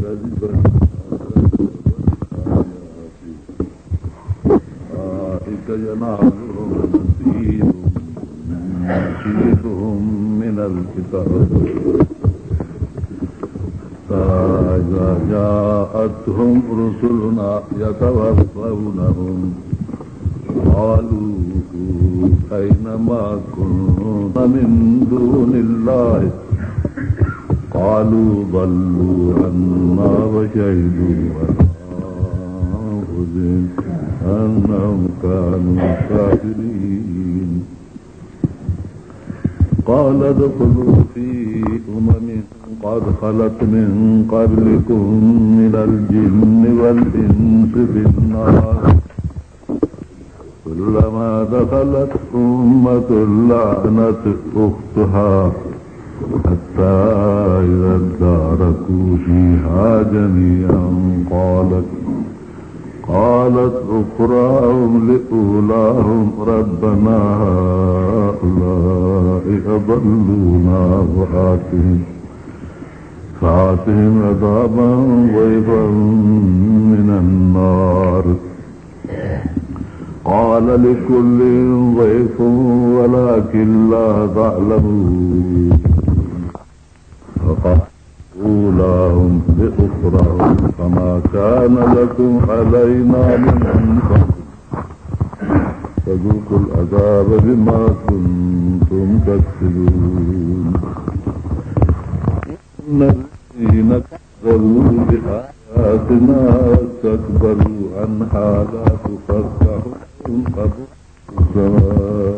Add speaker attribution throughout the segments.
Speaker 1: كذبا أولئك ينالهم نصيبهم من الكتاب حتى إذا جاءتهم رسلنا يتوفونهم قالوا أين ما كنت من دون الله قالوا ضلوا عنا وشهدوا على أنفسهم أنهم كانوا كافرين قال ادخلوا في أمم قد خلت من قبلكم من الجن والإنس في النار كلما دخلت أمة لعنت أختها حتى إذا اداركوا فيها جميعا قالت أخراهم لأولاهم ربنا هؤلاء أضلونا فآتهم عذابا ضعفا من النار قال لكل ضعف ولكن لا تعلمون فقال أولاهم لأخراهم فما كان لكم علينا من فضل فذوقوا العذاب بما كنتم تكسبون إن الذين كذبوا بآياتنا واستكبروا عنها لا تفتح لهم أبواب السماء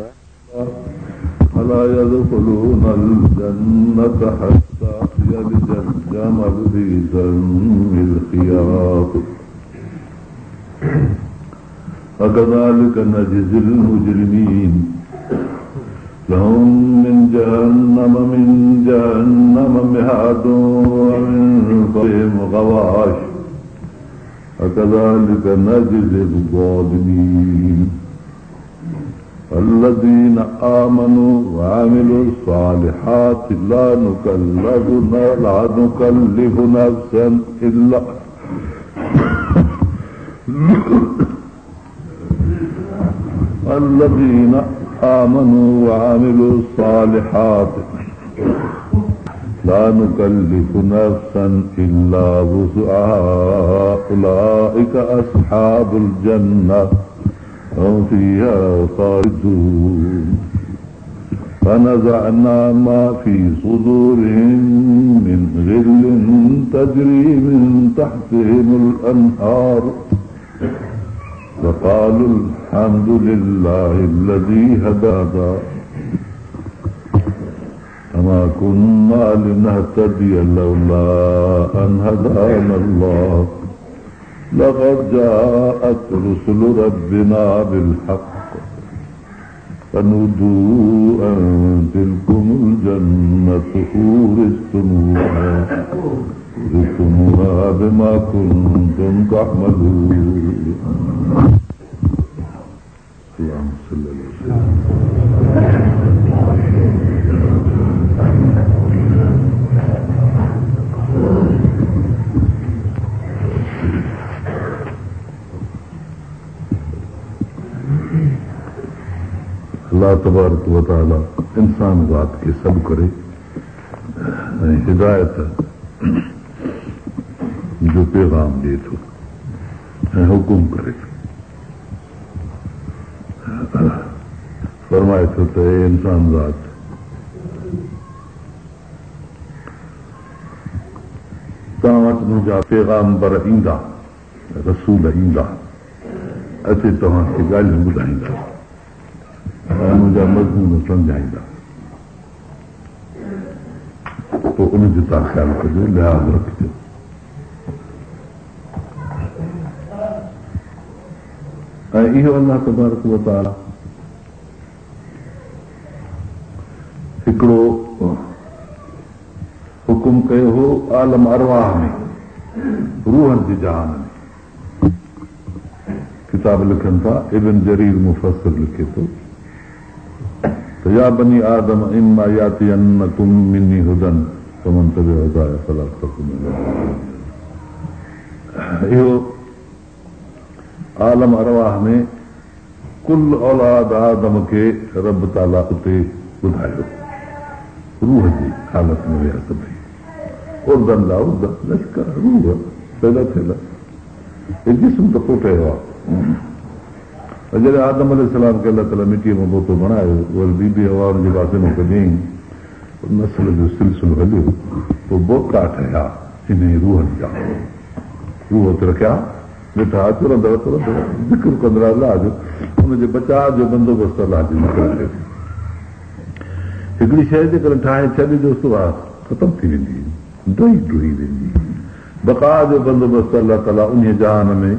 Speaker 1: ولا يدخلون الجنة حتى يلج الجمل في سم الخياط وكذلك نجزي المجرمين لهم من جهنم مهاد ومن فوقهم غواش وكذلك نجزي الظالمين الذين آمنوا وعملوا الصالحات لا نكلف نفسا إلا الذين آمنوا وعملوا الصالحات لا نكلف نفسا إلا وسعها أولئك أصحاب الجنة هم فيها خالدون فنزعنا ما في صدورهم من غل تجري من تحتهم الأنهار وقالوا الحمد لله الذي هدانا وما كنا لنهتدي لولا أن هدانا الله لقد جاءت رسل ربنا بالحق فنودوا أن تلكم الجنة أورثتموها بما كنتم تعملون. اللهم صل على سيدنا. الله تبارڪ وتعاليٰ انسان ذات کي سڏ ڪري ۽ هدايت جو پيغام ڏئي ٿو ۽ حڪم ڪري ٿو. فرمائي ٿو ته اي انسان ذات! توهان وٽ منهنجا پيغامبر ايندا، رسول ايندا، اچي توهان کي ڳالهيون ٻڌائيندا ۽ منهنجا مضمون سمجهائيندا، پوء ان جو توهان خيال ڪجو، لحاظ رکجو. ۽ اهو الله تبارڪ وتعاليٰ هڪڙو حڪم ڪيو هو عالم ارواح ۾، روحن جي جهان ۾. ڪتاب لکن ٿا، ابن جرير مفسر لکي ٿو ته يا بني آدم اما ياتينڪم مني هدي فمن تبع هداي فلا خوف عليهم. اهو عالم ارواح ۾ ڪل اولاد آدم کي رب تعاليٰ اتي ٻڌايو. روح جي حالت ۾ هيا سڀئي. اردن لا اردا، لشڪر، روح پيدا ٿيل. هي جسم ته پوء ٺهيو آهي. جڏهن آدم عليه السلام کي الله تعاليٰ مٽيء مان بوتو بڻايو، وري بي بي حوا ان جي پاسي مان ڪڍيائين، پوء نسل جو سلسلو هليو، پوء بوتا ٺهيا انهي روحن جا. روح اتي رکيا ويٺا، چرندڙ پرندڙ، ذڪر ڪندڙ الله جو، ان جي بچاء جو بندوبست الله جي ذڪر ڪيو. هڪڙي شيء جيڪڏهن ٺاهي ڇڏجوس ته اها ختم ٿي ويندي، ڊهي ڊهي ويندي. بقاء جو بندوبست الله تعاليٰ انهيء جهان ۾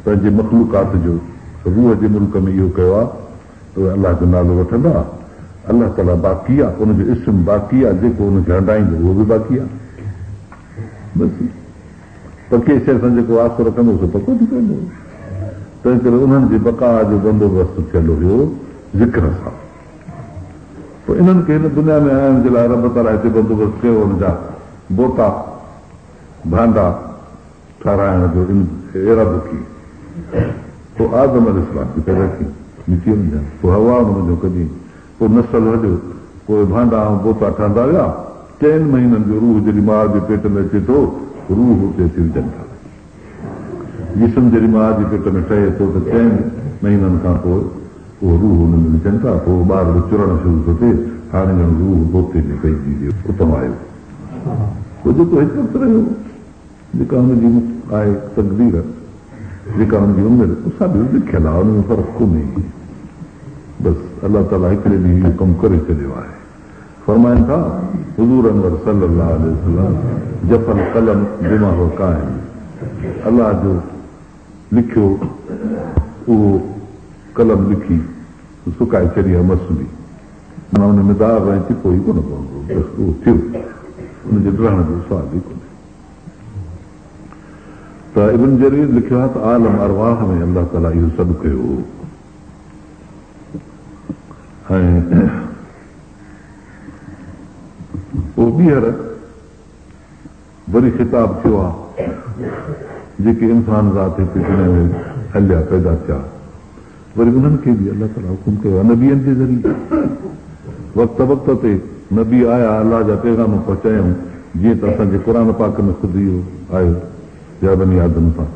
Speaker 1: پنهنجي مخلوقات جو روح جي ملڪ ۾ اهو ڪيو آهي ته اهي الله جو نالو وٺندا. الله تعاليٰ باقي آهي، ان جو اسم باقي آهي، جيڪو ان کي هنڊائيندو اهو به باقي آهي. بس پڪي شيء سان جيڪو واسطو رکندو سو پڪو ٿي پوندو. تنهنڪري انهن جي بقاء جو بندوبست ٿيل هيو ذڪر سان. پوء انهن کي هن دنيا ۾ آڻڻ جي لاء رب تعاليٰ هتي بندوبست ڪيو ان جا بوتا، ڀانڊا، ٺهرائڻ جو ارادو ٿي. پوء آدم عليه السلام کي پيدا ڪيائين مٽيء منجهان، پوء حوا ان منجهان ڪڍيائين، پوء نسل هليو، پوء ڀانڊا ۽ بوتا ٺهندا ويا. چئن مهينن جو روح جڏهن ماء جي پيٽ ۾ اچي ٿو، روح اتي اچي وجهن ٿا. جسم جڏهن ماء جي پيٽ ۾ ٺهي ٿو ته چئن مهينن کان پوء اهو روح ان ۾ وجهن ٿا، پوء ٻارڙو چرڻ شروع ٿو ٿئي، هاڻي ڄڻ روح بوتي ۾ پئجي ويو، اتان آيو. پوء جيڪو هڪ وقت رهيو، جيڪا هن جي آهي تقدير، جيڪا هن جي عمر، سا به لکيل آهي، ان ۾ فرق ڪونهي. بس الله تعاليٰ هڪڙي ڏينهن اهو ڪم ڪري ڇڏيو آهي. فرمائن ٿا، حضور انور صلّي الله عليه وسلّم جف القلم بما هو ڪائن، الله جو لکيو اهو قلم لکي سڪائي ڇڏي آهي مس به، معنيٰ ان ۾ داغ ۽ چڪو ئي ڪونه پوندو، بس اهو ٿيو، ان جي ڊهڻ جو سوال ئي ڪونهي. ته ابن جرير لکيو آهي ته عالم ارواح ۾ الله تعاليٰ اهو سڏ ڪيو هو ۽ پوء ٻيهر وري خطاب ٿيو آ، جيڪي انسان ذات هتي دنيا ۾ هليا پيدا ٿيا، وري انهن کي به الله تعاليٰ حڪم ڪيو آ نبين جي ذريعي. وقت وقت تي نبي آيا الله جا پيغام پهچايائون، جيئن ته اسان جي قرآن پاڪ ۾ خود اهو آيو يا بني آدم سان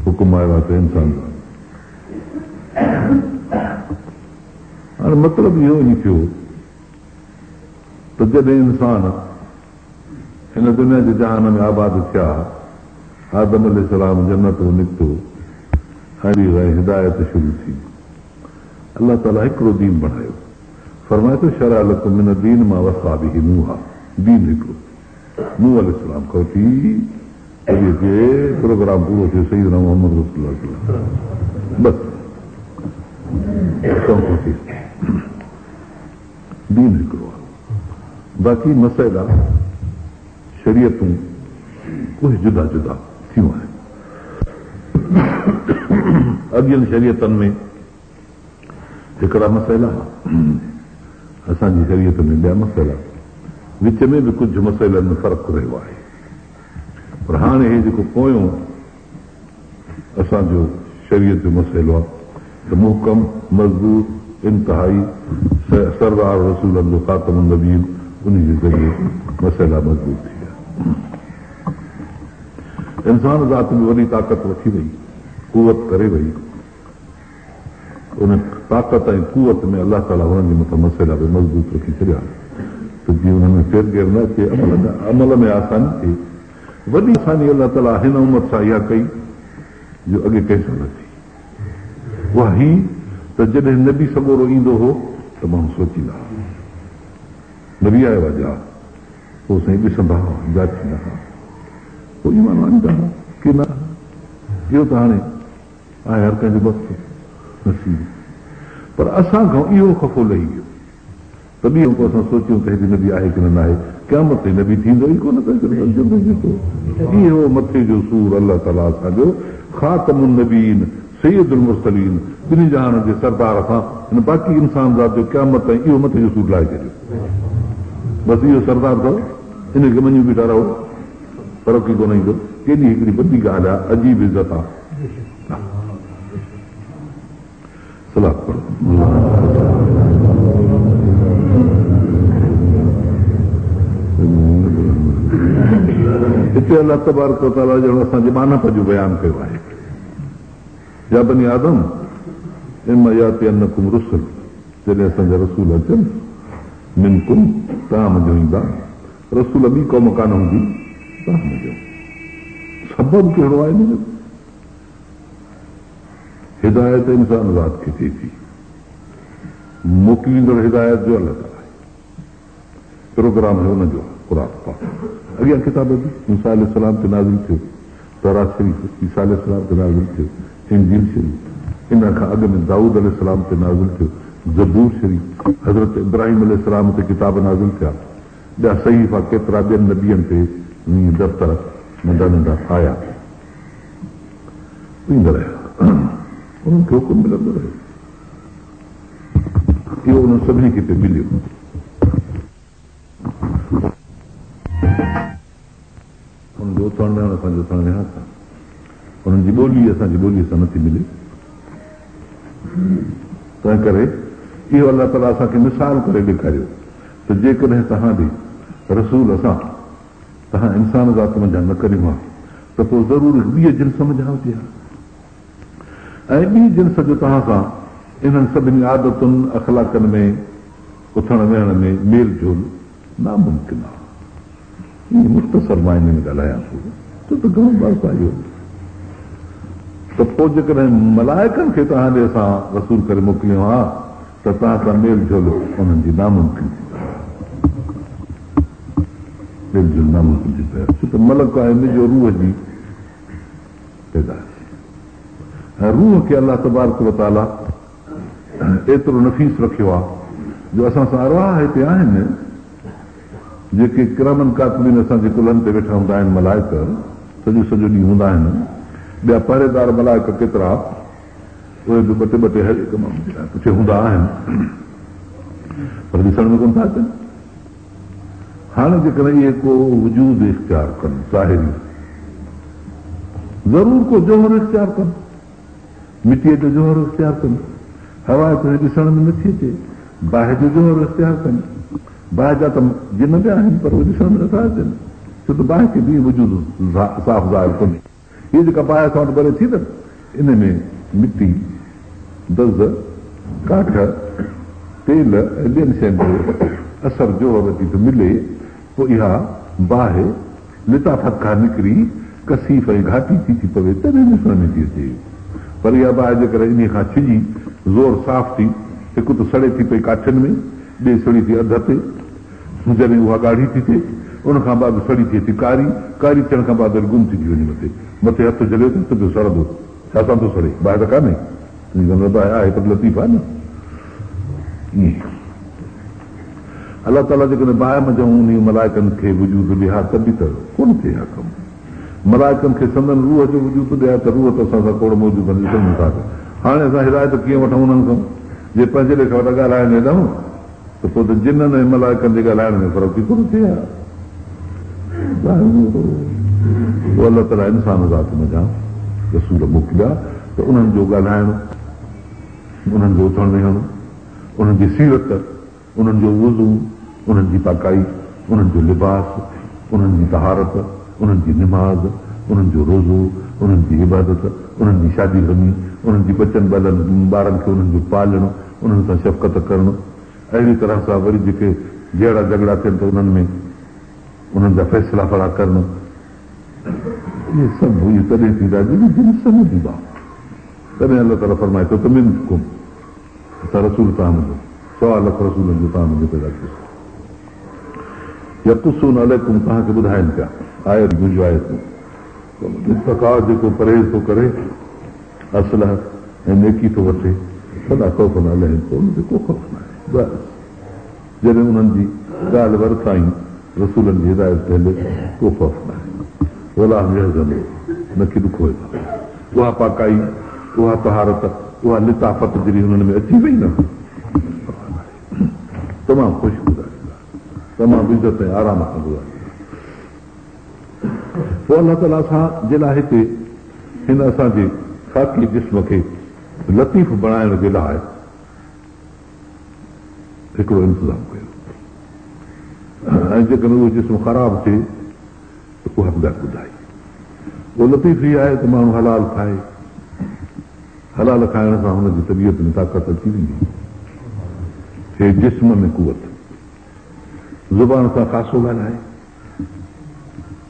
Speaker 1: حڪم آيو آ ته انسان ذات. هاڻي مطلب اهو ئي ٿيو ته جڏهن انسان هن دنيا جي جهان ۾ آباد ٿيا، آدم عليه السلام جنت مان نڪتو ۽ هدايت شروع ٿي. الله تعاليٰ هڪڙو دين بڻايو. فرمائي ٿو شرع لڪم من الدين ما وصي به نوحا، دين هڪڙو. نوح عليه السلام کان وٺي وري اچي پروگرام پورو ٿيو سيدنا محمد رسول الله صلي الله عليه وسلم بس اتان کان وٺي دين هڪڙو آهي باقي مسئلا شريعتون اهي جدا جدا ٿيون آهن اڳين شريعتن ۾ هڪڙا مسئلا ها، اسان جي شريعت ۾ ٻيا مسئلا، وچ ۾ به ڪجهه مسئلن ۾ فرق رهيو آهي، پر هاڻي هي جيڪو پويون اسان جو شريعت جو مسئلو آهي ته محڪم، مضبوط، انتهائي سردار رسولن جو خاتم النبيين انهي جي ذريعي مسئلا مضبوط ٿي ويا. انسان ذات به وڏي طاقت وٺي وئي، قوت ڪري وئي. ان طاقت ۽ قوت ۾ الله تعاليٰ هنن جي مٿان مسئلا به مضبوط رکي ڇڏيا ته جيئن انهن ۾ ڦير گهير نه اچي، عمل ۾ آساني ٿئي. وڏي آساني الله تعاليٰ هن امت سان اها ڪئي جو اڳي ڪنهن سان نه ٿي. اها هي ته جڏهن نبي سڳورو ايندو هو ته ماڻهو سوچيندا هئا نبي آيو آهي جا پوء سائين ڏسندا هئا جاچيندا هئا پوء ايمان آڻيندا هئا ڪي نه. اهو ته هاڻي آهي هر ڪنهن جو بخت نصيب پر اسان کان اهو خفو لهي ويو ته ٻيهر پوء اسان سوچيون ته هي به نبي آهي ڪي نه ناهي قيامت تائين نبي ٿيندو ئي ڪونه تنهن ڪري اهو مٿي جو سور الله تعاليٰ اسان جو خاتم النبيين سيد المرسلين ٻنهي جهانن جي سردار کان هن باقي انسان ذات جو قيامت تائين اهو مٿي جو سور لاهي ڇڏيو بس اهو سردار اٿو ان کي مڃيون بيٺا رهو. فرق ئي ڪونه ايندو. ڪيڏي هڪڙي وڏي ڳالهه آهي، عجيب عزت آهي. صلوات پڙهو. هتي الله تبارڪ وتعاليٰ ڄڻ اسان جي ٻانهپ جو بيان ڪيو آهي. يا بني آدم اما ياتينڪم رسل جڏهن اسان جا رسول اچن منڪم توهان منجهون ايندا رسول ٻي قوم ڪانه هوندي توهان منجهون سبب ڪهڙو آهي ان جو هدايت انسان ذات کي ٿئي ٿي موڪليندڙ هدايت جو الله تعاليٰ آهي پروگرام آهي ان جو قرآن پاڪ اڳيان ڪتاب به موسيٰ عليه السلام تي نازل ٿيو تورات شريف عيسيٰ عليه السلام تي نازل ٿيو انجيل شريف ان کان اڳ ۾ دائود عليه السلام تي نازل ٿيو زبور شريف حضرت ابراهيم عليه السلام تي ڪتاب نازل ٿيا ٻيا صحيفا ڪيترا ٻين نبين تي دفتر ننڍا ننڍا آيا ايندا رهيا انهن کي حڪم ملندو رهيو اهو انهن سڀني کي پئي مليو. انهن جو اٿڻ ويهڻ اسان جي اٿڻ ويهڻ سان، انهن جي ٻولي اسان جي ٻوليء سان نٿي ملي. تنهن ڪري اهو الله تعاليٰ اسان کي مثال ڪري ڏيکاريو ته جيڪڏهن توهان ڏي رسول اسان توهان انسان ذات منجهان نه ڪريون ها ته پوء ضرور هڪ ٻيء جنس منجهان هجي ها. ۽ ٻي جنس جو توهان سان انهن سڀني عادتن اخلاقن ۾ اٿڻ ويهڻ ۾ ميل جول ناممڪن آهي. ائين مختصر معني ۾ ڳالهايان ٿو ڇو ته گهڻو بحث آهي اهو ته پوء جيڪڏهن ملائڪن کي توهان ڏي اسان رسول ڪري موڪليون ها ته توهان سان ميل جول انهن جي ناممڪن ٿي پئي ها. ميل جول ناممڪن ٿي پئي ها ڇو ته ملڪ آهي نج روح جي پيدائش ۽ روح کي الله تبارڪ وتعاليٰ ايترو نفيس رکيو آهي جو اسان سان ارواح هتي آهن جيڪي ڪراماً ڪاتبين اسان جي ڪلهن تي ويٺا هوندا آهن ملائڪ سڄو سڄو ڏينهن هوندا آهن ٻيا پهريدار ملائڪ ڪيترا اهي به ٻه ٽي ٻه ٽي هر هڪ ماڻهو جي لاء پٺيان هوندا آهن پر ڏسڻ ۾ ڪونه ٿا اچن هاڻي جيڪڏهن اهي ڪو وجود اختيار ڪن ظاهري ضرور ڪو جوهر اختيار ڪن مٽيء جو جوهر اختيار ڪن هوا ته ڏسڻ ۾ نٿي اچي باهه جو جوهر اختيار ڪن باهه جا ته جن به آهن پر اهي ڏسڻ ۾ نٿا اچن ڇو ته باهه کي به وجود صاف ظاهر ڪونهي هيء جيڪا باهه اسان وٽ ٻري ٿي نه، ان ۾ مٽي، دز، ڪاٺ، تيل ۽ ٻين شين جو اثر جوهر اچي ٿو ملي، پوء اها باهه لطافت کان نڪري ڪثيف ۽ گهاٽي ٿي ٿي پوي، تڏهن ڏسڻ ۾ ٿي اچي. پر اها باهه جيڪڏهن انهيء کان ڇڄي زور صاف ٿي، هڪ ته سڙي ٿي پئي ڪاٺين ۾، ٻي سڙي ٿي اڌ تي، جڏهن اها ڳاڙهي ٿي ٿئي، ان کان بعد سڙي ٿئي ٿي ڪاري، ڪاري ٿيڻ کان بعد وري گم ٿي ٿي وڃي مٿي. مٿي هٿ جهليو ته هٿ پيو سڙندو. ڇا سان ٿو سڙي؟ باهه ته ڪانهي. تنهنجي اندر باهه آهي پر لطيف آهي نه. ائين الله تعاليٰ جيڪڏهن باهه منجهان انهي ملائڪن کي وجود ڏئي ها ته به ته ڪونه ٿئي ها ڪم. ملائڪن کي سندن روح جو وجود ڏئي ها ته روح ته اسان سان کوڙ موجود آهن ڏسڻ ۾ ٿا اچن. هاڻي اسان هدايت ڪيئن وٺون انهن کان؟ جي پنهنجي ليکي وٽ ڳالهائڻ ويندائون. ته پوء ته جنن ۽ ملائڪن جي ڳالهائڻ ۾ فرق ئي ڪونه ٿئي ها. پوء الله تعاليٰ انسان ذات منجهان رسول موڪليا ته انهن جو ڳالهائڻ، انهن جو اٿڻ ويهڻ، انهن جي سيرت، انهن جو وضو، انهن جي پاڪائي، انهن جو لباس، انهن جي طهارت، انهن جي نماز، انهن جو روزو، انهن جي عبادت، انهن جي شادي غمي، انهن جي ٻچن ٻلن ٻارن کي انهن جو پالڻ، انهن سان شفقت ڪرڻ، اهڙي طرح سان وري جيڪي جهيڙا جهڳڙا ٿين ته انهن ۾ انهن جا فيصلا فڙا ڪرڻ، اهي سڀ اهي تڏهن ٿيندا جڏهن جنس موجود آهي. تڏهن الله تعاليٰ فرمائي ٿو ته منڪم اسان رسول توهان منجهون سوا لک رسولن جو توهان منجهون پيدا ڪيوسين. يقصون عليڪم توهان کي ٻڌائن پيا آيات منهنجون آيتون. اتقيٰ جيڪو پرهيز ٿو ڪري. اصلح ۽ نيڪي ٿو وٺي، فلا خوف عليهم پوء انهن تي ڪو خوف ناهي. بس جڏهن انهن جي ڳالهه ورتائين، رسولن جي هدايت تي هلي، ڪو خوف ناهي. ولا هم يحزنون نه ڪي ڏکوئبا. اها پاڪائي، اها طهارت، اها لطافت جڏهن انهن ۾ اچي وئي نه، پرواهه ناهي. تمام خوش گذاريندا، تمام عزت ۽ آرام سان گذاريندا. پوء الله تعاليٰ اسان جي لاء هتي هن اسان جي خاڪي جسم کي لطيف بڻائڻ جي لاء هڪڙو انتظام ڪيو ۽ جيڪڏهن اهو جسم خراب ٿئي ته اها به ڳالهه ٻڌائي. اهو لطيف هي آهي ته ماڻهو حلال کائي. حلال کائڻ سان هن جي طبيعت ۾ طاقت اچي ويندي. هي جسم ۾ قوت. زبان سان خاصو ڳالهائي.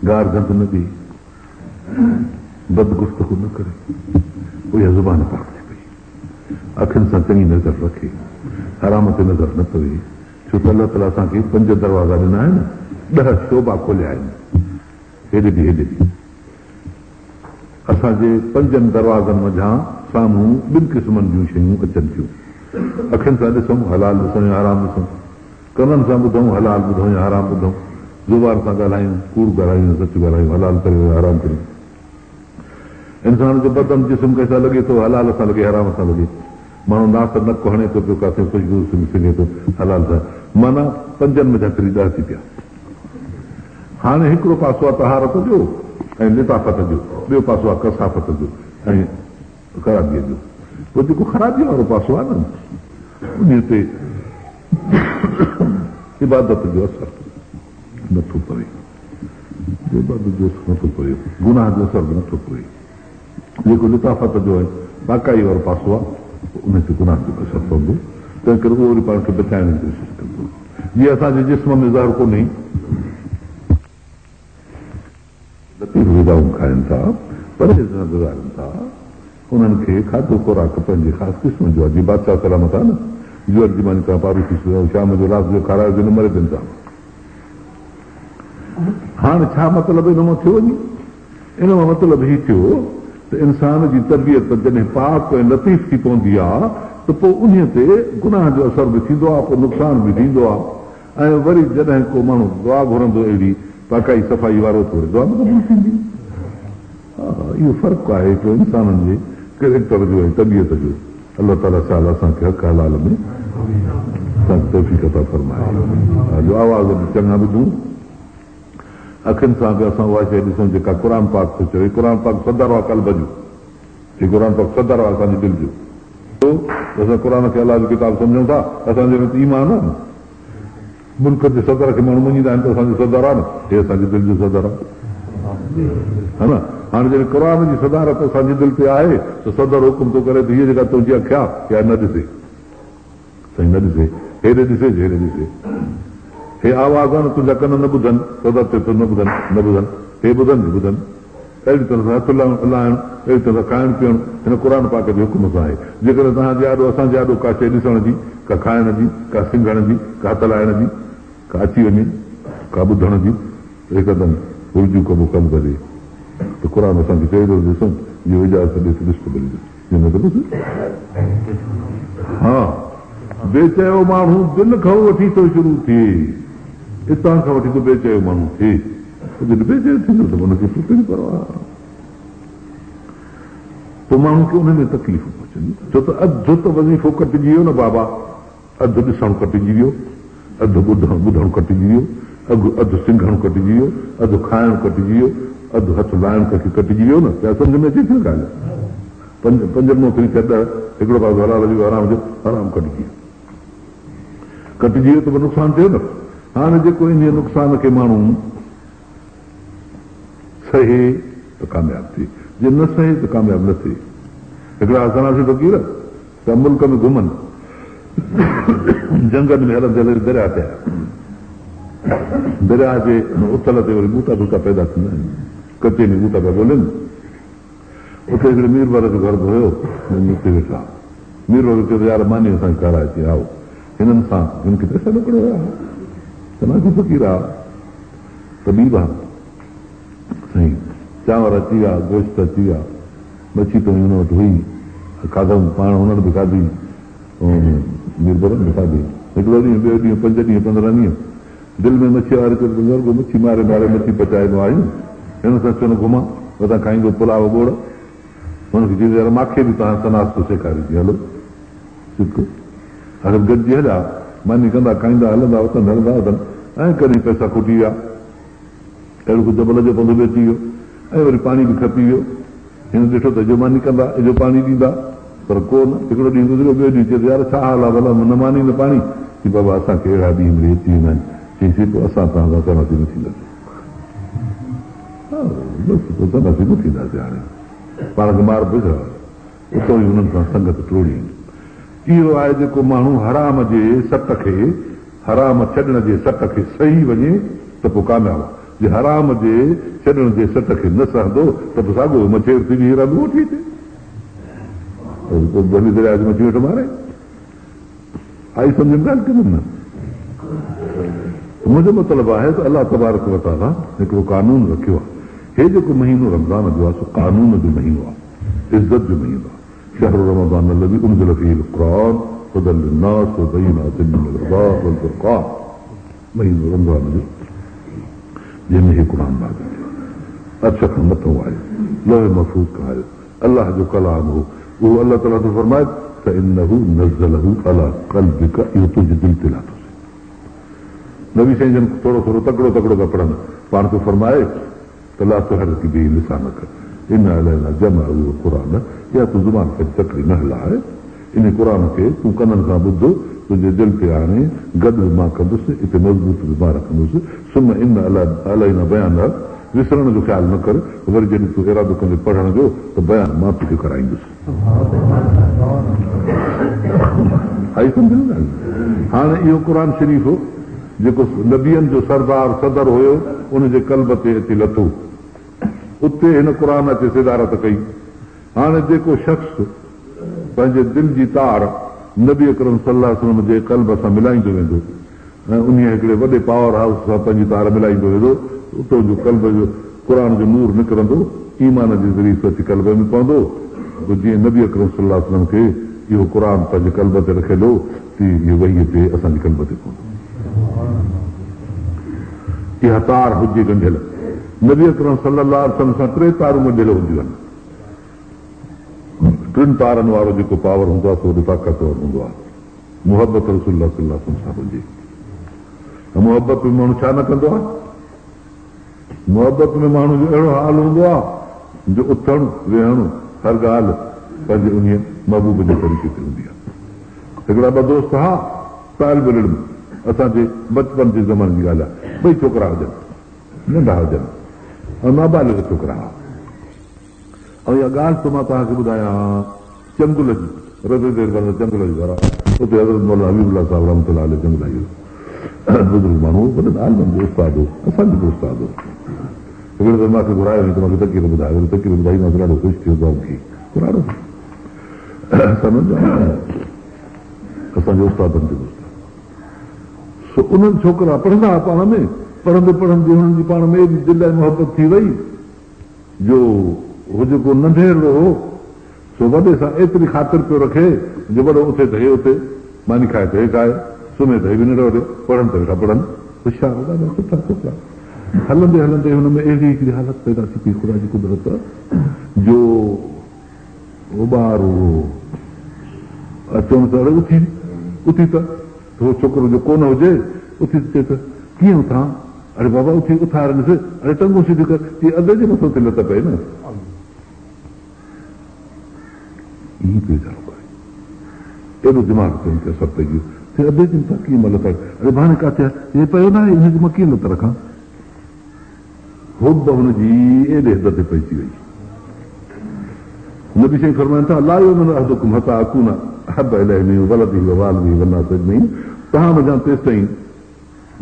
Speaker 1: گار گند نه ڏئي. بد گفتگو نه ڪري. پوء اها زبان پاڪ ٿي پئي. اکين سان چڱي نظر رکي. حرام تي نظر نه پوي. ڇو ته الله تعاليٰ اسان کي پنج دروازا ڏنا آهن، ڏهه شعبا کوليا آهن، هيڏي به هيڏي به. اسان جي پنجن دروازن منجهان سامهون ٻن قسمن جون شيون اچن ٿيون. اکين سان ڏسون، حلال ڏسون يا حرام ڏسون. ڪنن سان ٻڌون، حلال ٻڌون يا حرام ٻڌون. زبان سان ڳالهايون، ڪوڙ ڳالهايون يا سچ ڳالهايون، حلال ڪريون يا حرام ڪريون. انسان جو بدن، جسم، ڪنهن سان لڳي ٿو، حلال سان لڳي، حرام سان لڳي. ماڻهو ناس نڪ هڻي ٿو پيو ڪاٿي خوشبو سنگهي ٿو حلال سان معنيٰ پنجن منجهان ڦري ڏهه ٿي پيا. هاڻي هڪڙو پاسو آهي طهارت جو ۽ لطافت جو، ٻيو پاسو آهي ڪثافت جو ۽ خرابيء جو. پوء جيڪو خرابيء وارو پاسو آهي نه انهيء تي عبادت جو اثر نٿو پوي. عبادت جو اثر نٿو پوي، گناهه جو اثر به نٿو پوي. جيڪو لطافت جو ۽ پاڪائي وارو پاسو آهي، ان تي گناهه جو به اثر پوندو، تنهن ڪري اهو وري پاڻ کي بچائڻ جي ڪوشش ڪندو. جيئن اسان جي جسم ۾ زهر ڪونهي. لطيف غذائون کائن ٿا، پرهيز سان گذارن ٿا، انهن کي کاڌو خوراڪ پنهنجي خاص قسم جو آهي، جيئن بادشاهه سلامت آهي نه، جوئر جي ماني کان پاروٿي شام جو رات جو کارايو جو نه مري پين ٿا. هاڻ ڇا مطلب ان مان ٿيو وڃي؟ ان مان مطلب هي ٿيو ته انسان جي طبيعت جڏهن پاڪ ۽ لطيف ٿي پوندي آ ته پوء انهيء تي گناهه جو اثر به ٿيندو آ، پوء نقصان به ٿيندو آ ۽ وري جڏهن ڪو ماڻهو دعا گهرندو اهڙي پاڪائي صفائي وارو ته وري دعا به قبول ٿيندي. ها اهو فرق آهي هڪڙو انسانن جي ڪريڪٽر جو ۽ طبيعت جو. الله تعاليٰ شال اسان کي حق حلال ۾ اسان کي توفيق عطا فرمائي جو آواز به چڱا ٻڌون. اکين سان به اسان اها شيء ڏسون جيڪا قرآن پاڪ ٿو چوي. قرآن پاڪ صدر آهي قلب جو. هي قرآن پاڪ صدر آهي اسان جي دل جو. اسان قرآن کي الله جو ڪتاب سمجهون ٿا. اسان جي ۾ ته ايمان آهي نه. ملڪ جي صدر کي ماڻهو مڃيندا آهن ته اسان جو صدر آهي نه. هي اسان جي دل جو صدر آهي. ها نه؟ هاڻي جڏهن قرآن جي صدارت اسان جي دل تي آهي ته صدر حڪم ٿو ڪري ته هيء جيڪا تنهنجي اک آهي اها نه ڏسي. سائين نه ڏسي، هيڏي ڏسي جو هيڏي ڏسي. هي آواز آ نه تنهنجا ڪن نه ٻڌن، صدر چئي ٿو نه ٻڌن، نه ٻڌن، هي ٻڌن جو ٻڌن. اهڙي طرح سان هٿ لائڻ، اهڙي طرح سان کائڻ پيئڻ هن قرآن پاڪ جي حڪم سان آهي. جيڪڏهن توهان جي آڏو اسان جي آڏو ڪا شيء ڏسڻ جي، ڪا کائڻ جي، ڪا سنگهڻ جي، ڪا هٿ لائڻ جي، ڪا اچي وڃي، ڪا ٻڌڻ جي ته هڪدم رجوع ڪبو قلب ڏي ته قرآن اسان کي چئي ٿو ته ڏسون، جي اجازت ڏي ته ڏس ته ڀلي ڏس. ها بي چيو ماڻهو دل کان وٺي ٿو شروع ٿئي، اتان کان وٺي ٿو بي چيو ماڻهو ٿئي، جڏهن بي چيو ٿيندو ته ان کي پوء ڪهڙي پرواهه؟ پوء ماڻهو کي ان ۾ تڪليف پهچندي، ڇو ته اڌ ته وظيفو ڪٽجي ويو نه بابا، اڌ ڏسڻ ڪٽجي ويو، اڌ ٻڌڻ ڪٽجي ويو، اڌ سنگهڻ ڪٽجي ويو، اڌ کائڻ ڪٽجي ويو، اڌ هٿ لائڻ ڪٽجي ويو نه. ڇا سمجهه ۾ اچي ٿي نه ڳالهه؟ پنجن مان ڦري ٿيا ڏهه، هڪڙو پاسو حلال جو حرام جو، حرام ڪٽجي ويو. ڪٽجي ويو ته پوء نقصان ٿيو نه. هاڻي جيڪو انهيء نقصان کي ماڻهو سهي ته ڪامياب ٿئي، جي نه سهي ته ڪامياب نه ٿئي. هڪڙا سناسي فقير ته ملڪ ۾ گهمن، جهنگن ۾ هلندي هلندي درياهه تي آيا. درياهه جي اٿل تي وري ٻوٽا ٻوٽا پيدا ٿيندا آهن. ڪچي ۾ ٻوٽا پيا ڳولين. اتي هڪڙي ميربحر جو گهر به هيو، وڃي اتي ويٺا. ميربحر چيو ته يار ماني اسان کي کاراء. چي هائو، هنن سان هن کي پئسا ڏوڪڙ هيا. سناسي فقير ها، طبيب ها. سائين چانور اچي ويا، گوشت اچي ويا. مڇي ته هن وٽ هئي، کاڌائون پاڻ هنن به کاڌي، ميربحرن به کاڌي. هڪڙو ڏينهن، ٻيو ڏينهن، پنج ڏينهن، 15 ڏينهن. دل ۾ مڇيء واري چيو ته رڳو مڇي ماري ماري مڇي پچائيندو آهيون، هن سان ڇو نه گهمان، متان کائيندو پلاء ٻوڙ. هن کي چيو يار ماکي به توهان سناستو سيکاري ٿي هلو سک. آخر گڏجي هليا، ماني ڪندا کائيندا هلندا وتن هلندا وتن ۽ ڪڏهن پئسا کوٽي ويا. اهڙو ڪو جبل جو پنڌ به اچي ويو. ۽ وري پاڻي به کپي ويو. هن ڏٺو ته اجهو ماني ڪندا، اجهو پاڻي ڏيندا، پر ڪو نه. هڪڙو ڏينهن گذريو، ٻيو ڏينهن چئي ٿو، يار ڇا حال آ ڀلا، نه ماني نه پاڻي؟ چي بابا اسان کي اهڙا ڏينهن مڙئي اچي ويندا آهن. چيائين پوء اسان توهان سان سناسي نه ٿينداسين. ها بس پوء سناسي نه ٿينداسين هاڻي پاڻ کي مار پئي ڇا؟ اتان ئي هنن سان سنگت ٽوڙيائين. اهو آهي جيڪو ماڻهو حرام جي سٽ کي، حرام ڇڏڻ جي سٽ کي سهي وڃي ته پوء ڪامياب آهي. جي حرام جي ڇڏڻ جي سٽ کي نه سهندو ته پوء ساڳيو مڇير ٿي بيهي رهندو وٺي هتي. پوء ڀلي درياء جي مڇي ويٺو ماري. آئي سمجهه ۾ ڳالهه ڪي نه؟ منهنجو مطلب آهي ته الله تبارڪ وتعاليٰ هڪڙو قانون رکيو آهي. هي جيڪو مهينو رمضان جو آهي سو قانون جو مهينو آهي. عزت جو مهينو آهي. شهر رمضان الذي انزل فيه القرآن هدي للناس وبينات من الهدي والفرقان مهينو رمضان جو جنهن ۾ هي قرآن نازل ٿيو عرش کان مٿو آيو لوح محفوظ کان آيو الله جو ڪلام هو اهو الله تعاليٰ ٿو فرمائي ته انه نزله علي قلبڪ اهو تنهنجي دل تي لاٿوسين نبي سائين جن ٿورو ٿورو تڪڙو تڪڙو پيا پڙهن پاڻ ٿو فرمائي ته لا تحرڪ به لسانک ان علينا جمعه وقرآنه اها تون زبان پنهنجي تڪڙي نه هلاء انهي قرآن کي تون ڪنن سان ٻڌ تنهنجي دل تي آڻي گڏ به مان ڪندس اتي مضبوط به مان رکندس ثم ان علينا بيانه وسرڻ جو خيال نه ڪر وري جڏهن تون ارادو ڪندين پڙهڻ جو ته بيان مان توکي ڪرائيندس. آئي سمجهه ۾ ڳالهه؟ هاڻي اهو قرآن شريف جيڪو نبين جو سردار صدر هيو ان جي قلب تي اچي لٿو. اتي هن قرآن اچي صدارت ڪئي. هاڻي جيڪو شخص پنهنجي دل جي تار نبي اڪرم صلي الله عليه وسلم جي قلب سان ملائيندو ويندو ۽ انهيء هڪڙي وڏي پاور هائوس سان پنهنجي تار ملائيندو ويندو ته اتان جو قلب جو قرآن جو نور نڪرندو ايمان جي ذريعي سو اچي قلب ۾ پوندو پوء جيئن نبي اڪرم صلي الله عليه وسلم کي اهو قرآن پنهنجي قلب تي رکيل هو تيئن اهو وحي اچي اسان جي قلب تي پوندو. اها تار هجي ڳنڍيل. نبي اڪرم صلي الله عليه وسلم سان ٽي تارون ڳنڍيل هونديون آهن. ٽن تارن وارو جيڪو پاور هوندو آهي سو وڏو طاقتور هوندو آهي. محبت رسول الله صلي الله عليه وسلم سان هجي. محبت ۾ ماڻهو ڇا نه ڪندو آهي؟ محبت ۾ ماڻهو جو اهڙو حال هوندو آهي جو اٿڻ ويهڻ هر ڳالهه پنهنجي انهيء محبوب جي طريقي تي هوندي آهي. هڪڙا ٻه دوست ها، طالب العلم، اسان جي بچپن جي زماني جي ڳالهه آهي، ٻئي ڇوڪرا هجن، ننڍا هجن ۽ نابالغ ڇوڪرا ها. ۽ اها ڳالهه ٿو مان توهان کي ٻڌايان چنگل جي، رتيديري ڀرسان چنگل جو گهر آهي، اتي حضرت مولانا حبيب الله صاحب رحمة الله عليه چنگلائي جو بزرگ ماڻهو هو، وڏن عالمن جو استاد هو، اسان جو به استاد هو. هڪڙي دفعي مان کي گهرايو هئائين ته مان کي تقرير ٻڌاء، وري تقرير ٻڌائي مان ڏاڍو خوش ٿيو ته کي گهرايو اسان جي استادن جو استاد. سو انهن ڇوڪرا پڙهندا هئا پاڻ ۾، پڙهندي پڙهندي هنن جي پاڻ ۾ ايڏي دل ۽ محبت ٿي وئي جو هو جيڪو ننڍيرڙو هو سو وڏي سان ايتري خاطر پيو رکي جو وڏو اٿي ته هي اٿي، ماني کائي ته هي کائي، سمهي ته هي به ننڊ وٺي، پڙهن ته ويٺا پڙهن. هوشيار ڏاڍا سٺا ڇوڪرا. هلندي هلندي هن ۾ اهڙي هڪڙي حالت پيدا ٿي پئي خدا جي قدرت جو هو ٻار هو چون ته اڙي اٿي اٿي ته هو ڇوڪرو جو ڪونه هجي اٿي ته چئي ته ڪيئن اٿان اڙي بابا اٿي اٿارينس اڙي ٽنگون سڌيون ڪر چي ادي جي مٿان ٿي لت پئي نه ائين پيو ويچارو ڪري ايڏو دماغ تي هن کي اثر پئجي ويو چي ادي جي مٿان ڪيئن مان لت اڙي ڀاڻي ڪاٿي آهي چي پيو نه آهي هن جي مان ڪيئن لت رکان حب هن جي ايڏي حد تي پهچي وئي نبي سائين فرمائن ٿا لا يؤمن احدڪم حتي اڪون احب اليه من ولده ووالده والناس اجمعين توهان منجهان تيستائين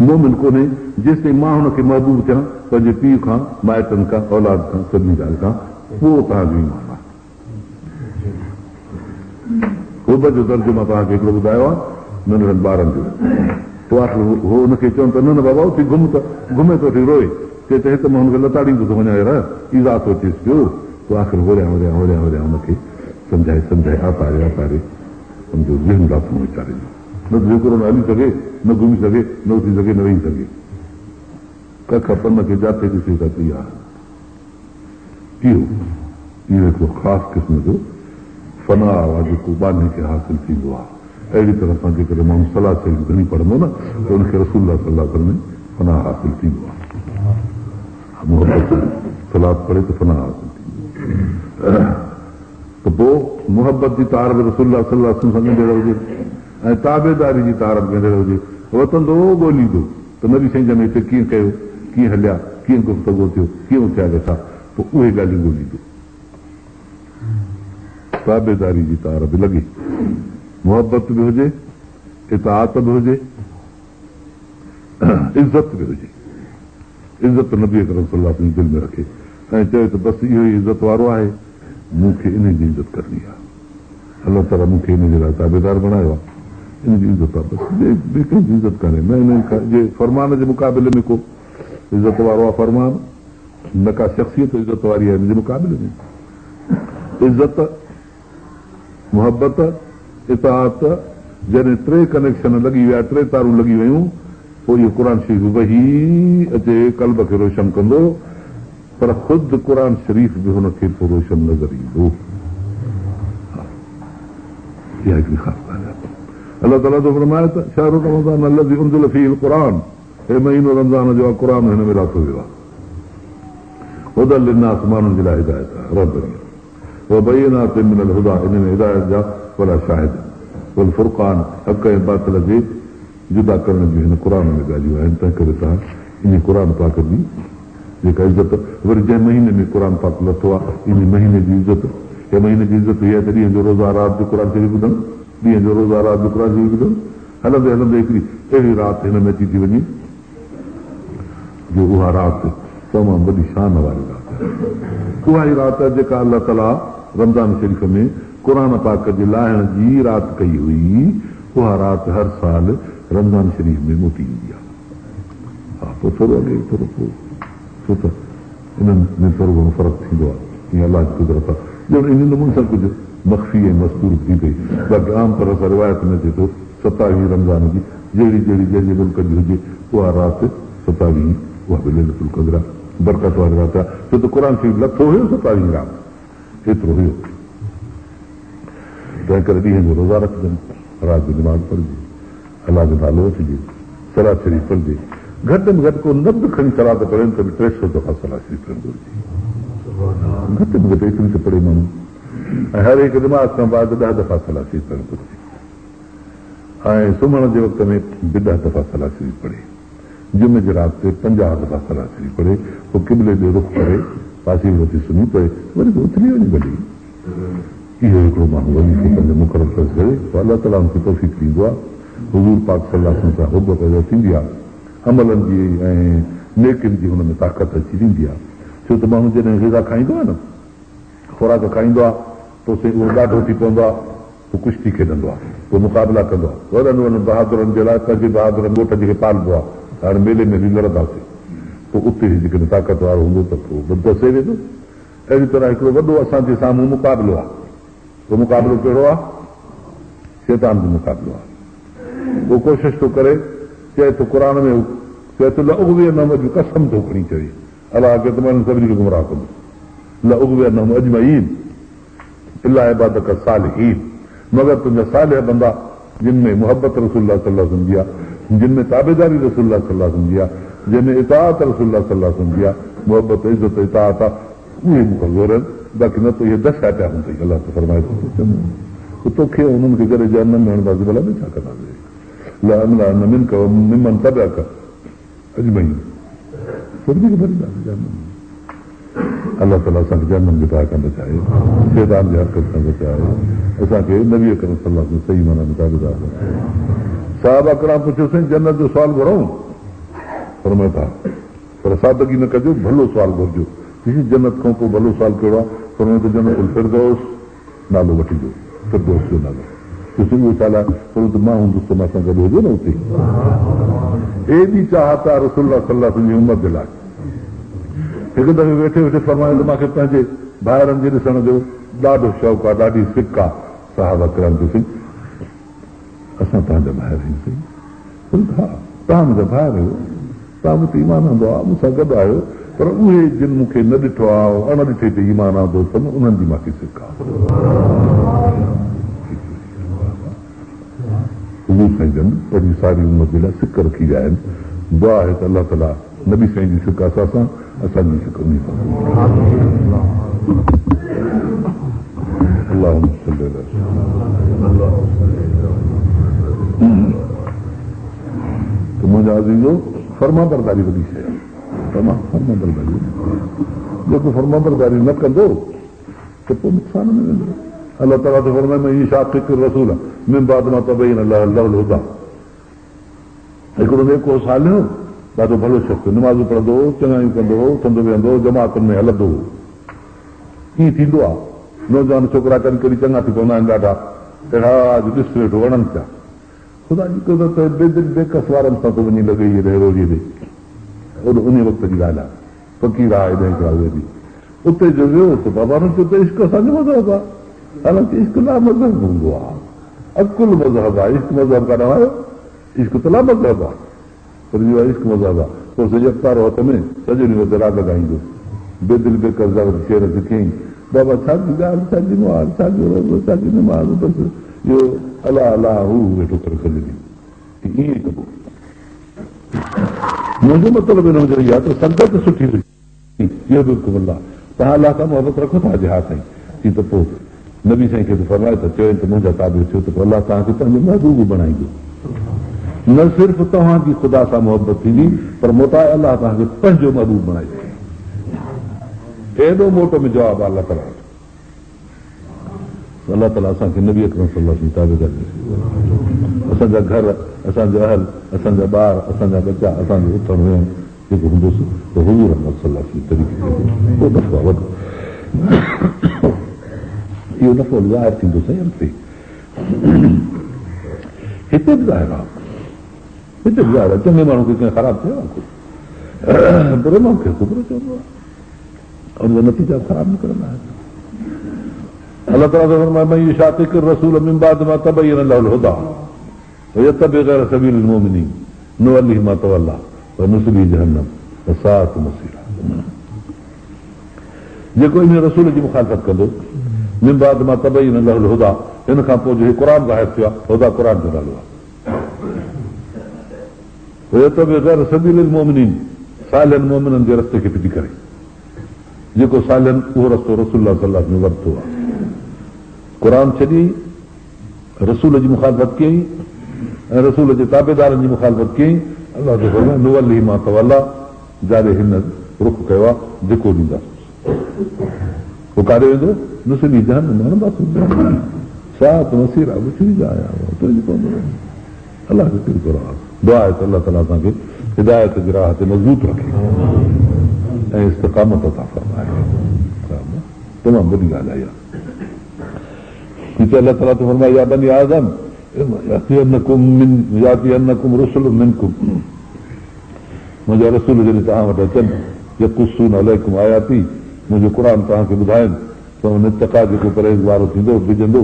Speaker 1: مؤمن ڪونهي جيستائين مان هن کي محبوب ٿيان پنهنجي پيء کان، مائٽن کان، اولاد کان، سڀني ڳالهه کان پوء توهان جو ايمان آهي. حب جو درجو مان توهان کي هڪڙو ٻڌايو آهي ننڍڙن ٻارن جو. پوء آخر هو هن کي چون ته نه نه بابا اٿي گهم ته گهمي ٿو وٺي روئي چئي ته هت مان هن کي لتاڙيندو ٿو وڃان يار ايذاء ٿو اچيس پيو پوء آخر هوريان هوريان هوريان هوريان هن کي سمجهائي سمجهائي آتاري آتاري هن جو ذهن لاٿو ويچاري جو. نه ته ڇوڪرو نه هلي سگهي، نه گهمي سگهي، نه اٿي سگهي، نه ويهي سگهي. ڪک پن کي جاٿي ڏسي اتي آهي. اهو اهو هڪڙو خاص قسم جو فنا آهي جيڪو ٻانهي کي حاصل ٿيندو آهي. اهڙي طرح سان جيڪڏهن ماڻهو صلوات شريف گهڻي پڙهندو نه ته ان کي رسول الله صلي الله عليه وسلم ۾ فنا حاصل ٿيندو آهي. محبت صلات پڙهي ته فنا حاصل ٿيندي. ته پوء محبت جي تار به رسول الله صلي الله عليه وسلم سان ڳنڍيل هجي ۽ تابعداري جي تار به ڳنڍيل هجي. وتندو ڳوليندو ته نبي سائين جن هتي ڪيئن ڪيو، ڪيئن هليا، ڪيئن گفتگو ٿيو، ڪيئن اٿيا ويٺا، پوء اهي ڳالهيون ڳوليندو. تابعداري جي تار به لڳي، محبت به هجي، اطاعت به هجي، عزت به هجي. عزت نبي اڪرم صلي الله عليه وسلم دل ۾ رکي ۽ چوي ته بس اهو ئي عزت وارو آهي، مون کي انهي جي عزت ڪرڻي آهي. الله تعاليٰ مون کي انهي جي لاء تابعدار بڻايو آهي، ان جي عزت آهي بس ٻي ڪنهن جي عزت ڪانهي. نه انهي جي فرمان جي مقابلي ۾ ڪو عزت وارو آهي فرمان، نه ڪا شخصيت عزت واري آهي ان جي مقابلي ۾. عزت، محبت، اطاعت، جڏهن ٽي ڪنيڪشن لڳي ويا، ٽي تارون لڳي ويون، پوء اهو قرآن شريف وحي اچي قلب کي روشن ڪندو، پر خود قرآن شريف به هن کي پوء روشن نظر ايندو. ها، اها هڪڙي خاص ڳالهه آهي. الله تعاليٰ ٿو فرمائي ته شهر رمضان الذي انزل فيه القرآن، هي مهينو رمضان جو آهي، قرآن هن ۾ لاٿو ويو آهي. هدي للناس ماڻهن جي لاء هدايت آهي، رهبري آهي. وبينات من الهديٰ ان ۾ هدايت جا وڏا شاهد آهن. والفرقان حق ۽ باطل جي جدا ڪرڻ جون هن قرآن ۾ ڳالهيون آهن تنهنڪري توهان انهي قرآن پاڪ جي جيڪا عزت وري جنهن مهيني ۾ قرآن پاڪ لٿو آهي انهي مهيني جي عزت يا مهيني جي عزت هي آهي ته ڏينهن جو روزا رات جو قرآن شريف ٻڌڻ ڏينهن جو روزا رات جو قرآن شريف ٻڌڻ هلندي هلندي هڪڙي اهڙي رات هن ۾ اچي ٿي وڃي جو اها رات تمام وڏي شان واري رات آهي. اها ئي رات آهي جيڪا الله تعاليٰ رمضان شريف ۾ قرآن پاڪ جي لاهڻ جي رات ڪئي هئي. اها رات هر سال رمضان شريف ۾ موٽي ايندي آهي. ها پوء ٿورو اڳي ٿورو پوء ڇو ته انهن ۾ ٿورو گهڻو فرق ٿيندو آهي. ائين الله جي قدرت آهي. ڄڻ انهي نموني سان ڪجهه مخفي ۽ مستور ٿي پئي. باقي عام طرح سان روايت ۾ اچي ٿو ستاويهين رمضان جي جهڙي جهڙي جنهن جي ملڪ جي هجي اها رات ستاويهين اها به ليلة القدر آهي برڪت واري رات آهي ڇو ته قرآن شريف لٿو هيو ستاويهين رات ايترو هيو تنهن ڪري ڏينهن جو روزا رکجن رات جو نماز پڙهجي الله جو نالو وٺجي صلات شريف پڙهجي گهٽ ۾ گهٽ ڪو نه به کڻي صلات پڙهين ته به 300 دفعا صلات شريف پڙهڻ گهرجي گهٽ ۾ گهٽ ايتري ته پڙهي ماڻهو ۽ هر هڪ نماز کان بعد 10 دفعا صلات شريف پڙهڻ گهرجي ۽ سمهڻ جي وقت ۾ به 10 دفعا صلات شريف پڙهي. جمعي جي رات تي 50 دفعا صلات شريف پڙهي، پوء قبلي ڏي رخ ڪري پاسيرو ٿي سمهي پئي، وري به اٿلي وڃي ڀلي. اهو هڪڙو ماڻهو وظيفو پنهنجو مقرر ڪري ڇڏي پوء الله تعاليٰ ان کي توفيق ڏيندو آهي. حضور پاڪ صلي الله عليه وسلم سان حب پيدا ٿيندي آهي. عملن جي ۽ نيڪين جي هن ۾ طاقت اچي ويندي آهي. ڇو ته ماڻهو جڏهن غذا کائيندو آهي نه، خوراڪ کائيندو آهي، پوء سائين اهو ڏاڍو ٿي پوندو آهي، پوء ڪشتي کيڏندو آهي، پوء مقابلا ڪندو آهي. وڏن وڏن بهادرن جي لاء پنهنجي بهادرن ڳوٺ جي کي پالبو آهي ته هاڻي ميلي ۾ هلي لڙنداسين. پوء اتي هي جيڪڏهن طاقت وارو هوندو ته پوء به دسي ويندو. اهڙي طرح هڪڙو وڏو اسان جي سامهون مقابلو آهي. اهو مقابلو ڪهڙو آهي؟ شيطان جو مقابلو آهي. اهو ڪوشش ٿو ڪري، چئي ٿو قرآن ۾ هو چئي ٿو لأغوينهم اجمعين قسم ٿو کڻي چوي الله کي ته مان انهن سڀني کي گمراهه ڪندس لأغوينهم اجمعين الا عبادک الصالحين مگر تنهنجا صالح بندا جن ۾ محبت رسول الله صلي الله عليه وسلم جي آهي جن ۾ تابعداري رسول الله صلي الله عليه وسلم جي آهي جن ۾ اطاعت رسول الله صلي الله عليه وسلم جي آهي محبت عزت اطاعت آهي اهي مون کان زور آهن باقي نه ته اهي دسيا پيا هوندئي الله ته فرمائي ٿو ته چڱو پوء توکي ۽ انهن کي گڏي جهنم ۾ هڻنداسين ڀلا ٻيو ڇا ڪنداسين لاملان منڪ وممن تبعڪ اجمعين سڀني کي ڀرينداسين جهنم ۾. الله تعاليٰ اسان کي جهنم جي باهه کان بچائي، شيطان جي حرڪت کان بچائي، اسان کي نبي اڪرم صلي الله عليه وسلم صحيح معنيٰ ۾ تابعدار بڻائي. صحابه ڪرام پڇيو سائين جنت جو سوال گهرون؟ فرمايو ته ها، پر سادگي نه ڪجو، ڀلو سوال گهرجو. چيس جنت کان پوء ڀلو سوال ڪهڙو آهي؟ فرمايو ته جنت الفردوس. نالو وٺجو، فردوس جو نالو. چيس اهو ڇا لاء؟ فرمايو ته مان هوندس ته مان سان گڏ هجو نه اتي. ايڏي چاهت آهي رسول الله صلي الله عليه وسلم جي امت جي لاء. هڪ دفعي ويٺي ويٺي فرمايو ته مان کي پنهنجي ڀائرن جي ڏسڻ جو ڏاڍو شوق آهي، ڏاڍي سڪ آهي. صحابه ڪرام چيو سائين اسان توهان جا ڀائر آهيون سائين. فرمايو ته ها توهان منهنجا ڀائر آهيو. توهان مون تي ايمان آندو آهي، مون سان گڏ آهيو، پر اهي جن مون کي نه ڏٺو آهي، اڻ ڏٺي تي ايمان آندو اٿن، انهن جي مان کي سڪ آهي. حضور سائين جن پنهنجي ساري امت جي لاء سڪ رکي ويا آهن. دعا آهي ته الله تعاليٰ نبي سائين جي سڪ اسان سان اسان جي شڪل ۾ اللهم صل علي ته منهنجا عزيزو فرمانبرداري وڏي شيء آهي فرمانبرداري جيڪو فرمانبرداري نه ڪندو ته پوء نقصان ۾ ويندو الله تعاليٰ ٿو فرمائي من يشاقق الرسول من بعد ما تبين له الهديٰ هڪڙو نيڪ هو صالح ڏاڍو ڀلو شخص نمازون پڙهندو هو چڱايون ڪندو هو اٿندو ويهندو هو جماعتن ۾ هلندو هو ائين ٿيندو آهي نوجوان ڇوڪرا ڪڏهن ڪڏهن چڱا ٿي پوندا آهن ڏاڍا اهڙا جو ڏس ويٺو وڻن پيا خدا جي قدرت بيدل بيڪس وارن سان ٿو وڃي لڳي هيڏي روڙيء ڏي اوڏو ان وقت جي ڳالهه آهي فقير آهي هيڏي هڪڙا اهي به اتي جو ويو ته بابا هن چيو ته عشق اسان جو مذهب آهي. حالانڪه عشق لا مذهب هوندو آهي. عقل مذهب آهي، عشق مذهب ڪاڏانهن آيو؟ عشق ته لا مذهب آهي. پر اهو عشق مذهب آهي. پوء سو يڪتارو هٿ ۾ سڄو ڏينهن وتي راڳ ڳائيندو. بيدل بيڪس جا وتي شعر سکيائين. بابا ڇا جي ڳالهه، ڇا جي مهاڙ، ڇا جو روزو، ڇا جي نماز، بس اهو الله الله هو هو ويٺو ڪري سڄو ڏينهن. ائين ڪبو. منهنجو مطلب ان جو اهو آهي ته سنگت سٺي هجي. يحببڪم الله توهان الله سان محبت رکو ٿا جي ها سائين چي ته پوء نبي سائين کي به فرمايو ته چوين ته منهنجا تابع ٿيو ته پوء الله توهان کي پنهنجو محبوب بڻائيندو نه صرف توهان جي خدا سان محبت ٿيندي پر موٽائي الله توهان کي پنهنجو محبوب بڻائيندو ايڏو موٽ ۾ جواب آهي الله تعاليٰ وٽ الله تعاليٰ اسان کي نبي اڪرم صلي الله جي تابعداري نصيب فرمائي. اسان جا گهر، اسان جو اهل، اسان جا ٻار، اسان جا ٻچا، اسان جو اٿڻ ويهڻ جيڪو هوندو سو ته حضور احمد صلي الله جي طريقي تي هوندو. اهو نفعو آهي وڏو. اهو نفعو ظاهر ٿيندو سائين اڳتي. هتي به ظاهر آهي. هتي به ظاهر آهي. چڱي ماڻهو کي ڪنهن خراب چيو آهي؟ بري ماڻهو کي برو چوندو آهي. ان جا نتيجا به خراب نڪرندا آهن. الله تعاليٰ ٿو فرمائي من يشاقق الرسول من بعد ما تبين له الهديٰ ويتبع غير سبيل المؤمنين نوله ما تولي ونصله جهنم وساءت مصيرا جيڪو ان رسول جي مخالفت ڪندو من بعد ما تبين له الهديٰ ان کان پوء جو هي قرآن ظاهر ٿيو آهي هديٰ قرآن جو نالو آهي ويتبع غير سبيل المؤمنين صالحن مؤمنن جي رستي کي ڦٽي ڪري جيڪو صالحن اهو رستو رسول الله صلي الله عليه وسلم ورتو آهي قرآن ڇڏيائين رسول جي مخالفت ڪيائين ۽ رسول جي تابعدارن جي مخالفت ڪيائين الله ٿو فرمائي نوله ما تولي جاڏي هن رخ ڪيو آهي ڌڪو ڏينداسون پوء ڪاڏي ويندو نصله جهنم هڻنداسون ساءت مصيرا بڇڙي جاء آهي تنهنجي پوندو الله کي ڪهڙي پرواهه؟ دعا آهي ته الله تعاليٰ اسان کي هدايت جي راهه تي مضبوط رکي ۽ استقامت عطا فرمائي. تمام وڏي ڳالهه آهي اها. هتي الله تعاليٰ ٿو فرمائي يا بني آدم ياتينڪم من ياتينڪم رسل منڪم منهنجا رسول جڏهن توهان وٽ اچن يقصون عليڪم آياتي منهنجو قرآن توهان کي ٻڌائن فمن اتقيٰ جيڪو پرهيزگار ٿيندو ڊڄندو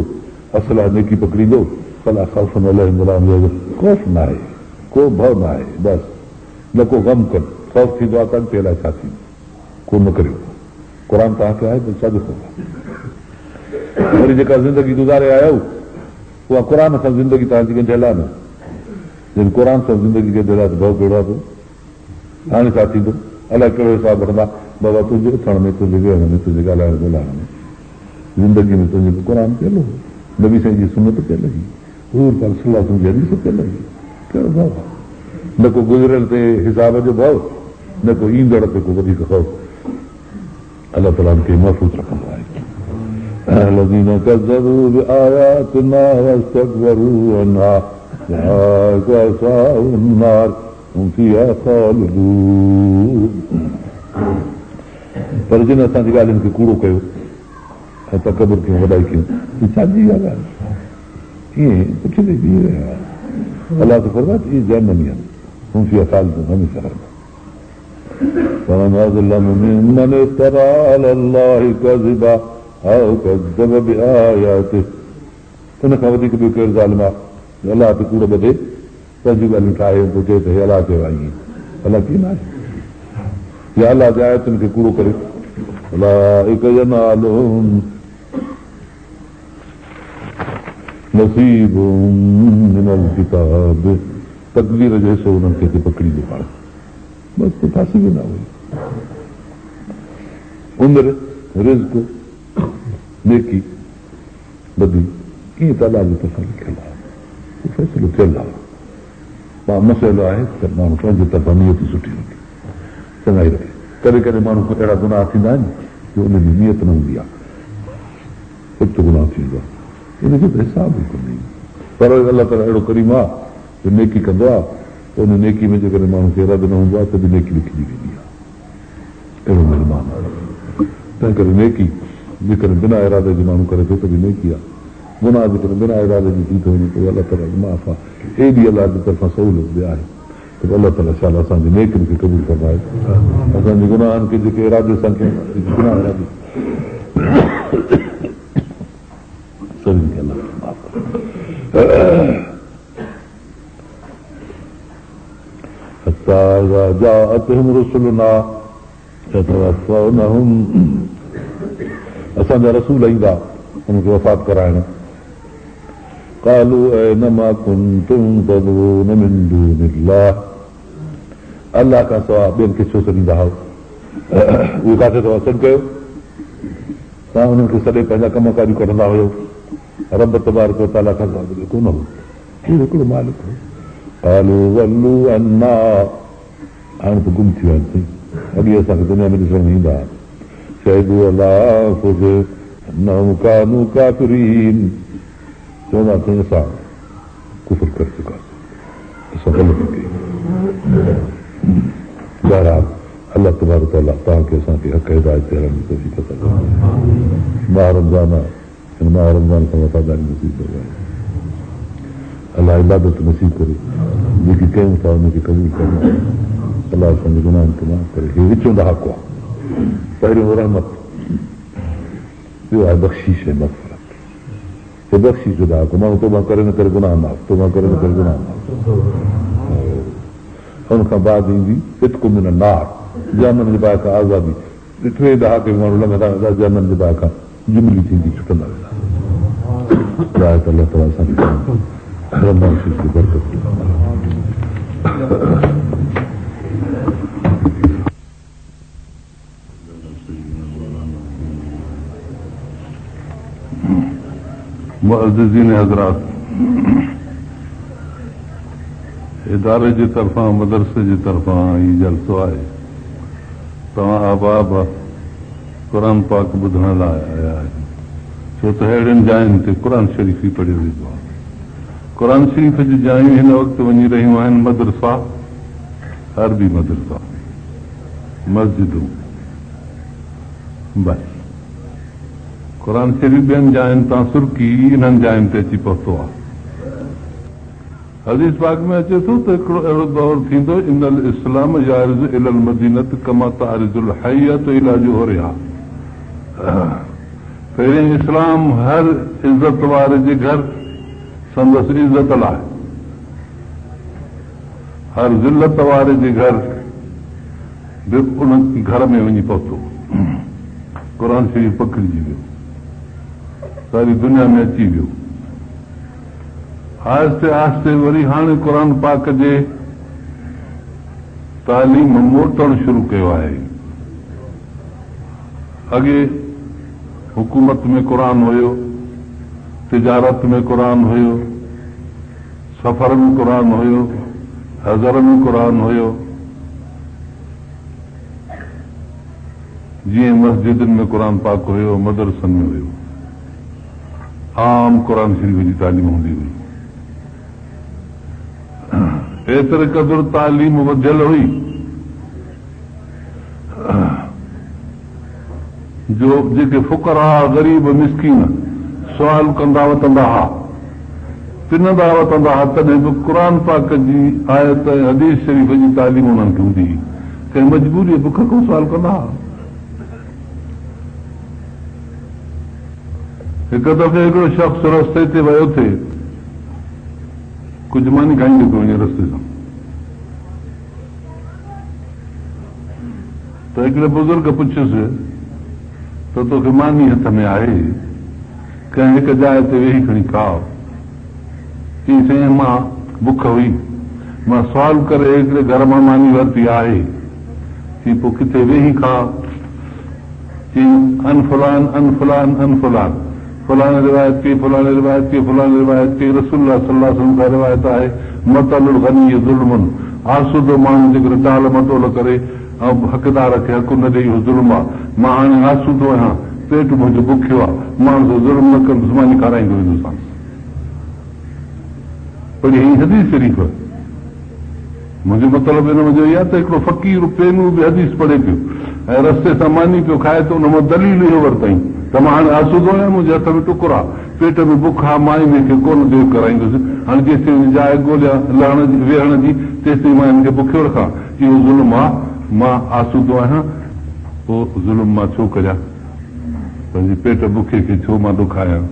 Speaker 1: اصلح نيڪي پڪڙيندو، فلا خوف عليهم ولا هم يحزنون خوف ناهي، ڪو ڀؤ ناهي، بس نه ڪو غم ڪن، خوف ٿيندو آهي ته اڳتي الائي ڇا ٿيندو، ڪو نه ڪريو، قرآن توهان کي آهي ته ڇا جو خوف آهي؟ وري جيڪا زندگي گذاري آيا آهيو اها قرآن سان زندگي توهان جي ڳنڍيل آهي نه، جڏهن قرآن سان زندگي ڳنڍيل آهي ته ڀؤ ڪهڙو آهي پوء؟ هاڻي ڇا ٿيندو؟ الائي ڪهڙو حساب وٺندا، بابا تنهنجي اٿڻ ۾، تنهنجي ويهڻ ۾، تنهنجي ڳالهائڻ ٻولهائڻ ۾. زندگي ۾ تنهنجي به قرآن پيل هو، نبي سائين جي سنت پيل هئي، حضور پاڪ صلي الله عليه وسلم جي حديث پيل هئي، ڪهڙو ڀؤ آهي؟ نه ڪو گذريل تي حساب جو ڀؤ، نه ڪو ايندڙ تي ڪو وڌيڪ خوف. الله تعاليٰ ان کي محفوظ رکندو آهي. الذين ڪذبوا بآياتنا واستڪبروا عنها اولئڪ اصحاب النار هم فيها خالدون. پر جن اسان جي ڳالهين کي ڪوڙو ڪيو ۽ تڪبر ڪيو وڏائي ڪيون ته ڇا جي اها ڳالهه ائين پڇندي بيهي رهيا الله ٿو فرمائي ته اهي جهنمي آهن هم فيها خالدون هميشه رهندا فمن اظلم ممن افتري علي الله ڪذبا او ڪذب بآياته ان کان وڌيڪ ٻيو ڪير ظالم آهي جو الله تي ڪوڙ ٻڌي پنهنجون ڳالهيون ٺاهي ۽ پوء چئي ته هي الله چيو آهي ائين الله ڪيئن نه آهي يا الله جي آيتن کي ڪوڙو ڪري اولئڪ ينالهم نصيبهم من الڪتاب تقدير جو حصو انهن کي اچي پڪڙيندو پاڻ بس پوء ڦاسي ويندا اهي. عمر، رزق، نيڪي، بدي ائين ته الله جي طرفان لکيل آهي. اهو فيصلو ٿيل آهي. پاڻ مسئلو آهي ته ماڻهو پنهنجي طرفان نيت سٺي رکي، چڱائي رکي. ڪڏهن ڪڏهن ماڻهو کان اهڙا گناهه ٿيندا آهن جو ان ۾ نيت نه هوندي آهي. اوچتو گناهه ٿي ويندو آهي. ان جو ته حساب ئي ڪونهي. پر الله تعاليٰ اهڙو ڪريم آهي جو نيڪي ڪندو آهي ته ان نيڪي ۾ جيڪڏهن ماڻهو کي ارادو نه هوندو آهي ته به نيڪي لکجي ويندي آهي. اهڙو مهربان آهي. تنهنڪري نيڪي جيڪڏهن بنا ارادي جي ماڻهو ڪري ٿو ته به نيڪي آهي. گناهه جيڪڏهن بنا ارادي جي ٿي ٿو وڃي ته اهو الله تعاليٰ وٽ معاف آهي. ايڏي الله جي طرفان سهولت به آهي ته پوء الله تعاليٰ شال اسان جي نيڪين کي قبول فرمائي. اسان جي گناهن کي جيڪي ارادي سان ڪيون جيڪي بنا ارادي سڀني کي الله تعاليٰ معاف ڪري. حتي اذا جاءتهم رسلنا يتوفونهم اسان جا رسول ايندا انهن کي وفات ڪرائڻ قالوا اين ما ڪنتم تدعون من دون الله الله کان سواء ٻين کي ڇو سڏيندا هئو اهي ڪاٿي اٿو سڏ ڪيو توهان انهن کي سڏي پنهنجا ڪم ڪاريون ڪڍندا هيو رب تبارڪ وتعاليٰ کان سواء ٻيو ڪونه هو اهو هڪڙو مالڪ هو. قالوا ضلوا عنا هاڻي ته گم ٿي ويا آهن سائين اڳي اسان کي دنيا ۾ ڏسڻ ۾ ايندا هئا. شهدوا علي انفسهم انهم ڪانوا ڪافرين چوندا سائين اسان ڪفر ڪري چڪاسين اسان غلطي ڪئي. بهرحال الله تبارڪ وتعاليٰ توهان کي اسان کي حق هدايت تي هلڻ جي توفيق عطا فرمائي. ماه رمضان هن ماه رمضان سان وفاداري نصيب فرمائي. الله عبادت نصيب ڪري. جيڪي ڪيون ٿا ان کي قبول فرمائي. الله اسان جي گناهن کي معاف ڪري. هي وچون ڏهاڪو آهي. پهريون رحمت، ٻيو آهي بخشيش ۽ مغفرت. هي بخشيش جو ڏهاڪو، ماڻهو توبه ڪري نه ڪري گناهه معاف، توبه ڪري نه ڪري گناهه معاف. ان کان بعد ايندي عتق من النار، جهنم جي باهه کان آزادي. ٽئين ڏهاڪي ۾ ماڻهو لنگهندا ويندا، جهنم جي باهه کان جملي ٿيندي ڇٽندا ويندا. دعا آهي ته الله تعاليٰ اسان کي رمضان شريف جي برڪت ڏي.
Speaker 2: معززين حضرات! اداري جي طرفان مدرسي جي طرفان هي جلسو آهي. توهان احباب قرآن پاڪ ٻڌڻ لاء آيا آهيو، ڇو ته اهڙين جاين تي قرآن شريف ئي پڙهيو ويندو آهي. قرآن شريف جون جايون هن وقت وڃي رهيون آهن مدرسا، عربي مدرسا، مسجدون، بس. قرآن شريف ٻين جاين تان سرڪي انهن جاين تي اچي پهتو آهي. حديث پاڪ ۾ اچي ٿو ته هڪڙو اهڙو دور ٿيندو ان الاسلام يعرج الي المدينة ڪما تعرج الحية الي جحرها پهرين اسلام هر عزت واري جي گهر سندس عزت لاء هر ذلت واري جي گهر به ان گهر ۾ وڃي پهتو قرآن شريف پکڙجي ويو ساري دنيا ۾ اچي ويو آهستي آهستي وري هاڻي قرآن پاڪ جي تعليم موٽڻ شروع ڪيو آهي. اڳي حڪومت ۾ قرآن هيو، تجارت ۾ قرآن هيو، سفر ۾ قرآن هيو، حضر ۾ قرآن هيو، جيئن مسجدن ۾ قرآن پاڪ هيو، مدرسن ۾ هيو. عام قرآن شريف جي تعليم هوندي هئي. ايتري قدر تعليم وڌيل هئي جو جيڪي فقراء غريب مسڪين سوال ڪندا وتندا ها، پنندا وتندا ها، تڏهن به قرآن پاڪ جي آيت ۽ حديث شريف جي تعليم انهن کي هوندي هئي. ڪنهن مجبوريء بک کان سوال ڪندا ها. هڪ دفعي هڪڙو شخص رستي تي ويو ٿي، ڪجهه ماني کائيندو پيو وڃي رستي سان ته هڪڙي بزرگ پڇيس ته توکي ماني هٿ ۾ آهي، ڪنهن هڪ جاء تي ويهي کڻي کاء. چيائين سائين مان بک هئي، مان سوال ڪري هڪڙي گهر مان ماني ورتي آهي. چيائين پوء ڪٿي ويهي کاء. چيائين، عن فلان عن فلان عن فلان، فلاڻي روايت ڪئي، فلاڻي روايت ڪئي، فلاڻي روايت ڪئي، رسول الله صلي الله عليه وسلم کان روايت آهي، مطل الغني ظلم، آسودو ماڻهو جيڪڏهن ٽال مٽول ڪري ۽ حقدار کي حق نه ڏئي اهو ظلم آهي، مان هاڻي آسودو آهيان، پيٽ منهنجو بکيو آهي، مان ان سان ظلم نه ڪندس، ماني کارائيندو ويندوسانس. پڙهي هي حديث شريف. منهنجو مطلب ان منجهه اهو آهي ته هڪڙو فقير پينو به حديث پڙهي پيو ۽ رستي سان ماني پيو کائي ته ان مان دليل اهو ورتائين ته مان هاڻي آسودو آهيان، منهنجي هٿ ۾ ٽڪر آهي، پيٽ ۾ بک آهي، مان انهي کي ڪونه دير ڪرائيندس، هاڻي جيستائين وڃي جاء ڳوليان لهڻ جي ويهڻ جي تيستائين مان هن کي بکيو رکان، اهو ظلم آهي، مان آسودو آهيان، پوء ظلم مان ڇو ڪريان، پنهنجي پيٽ بکي کي ڇو مان ڏکايان.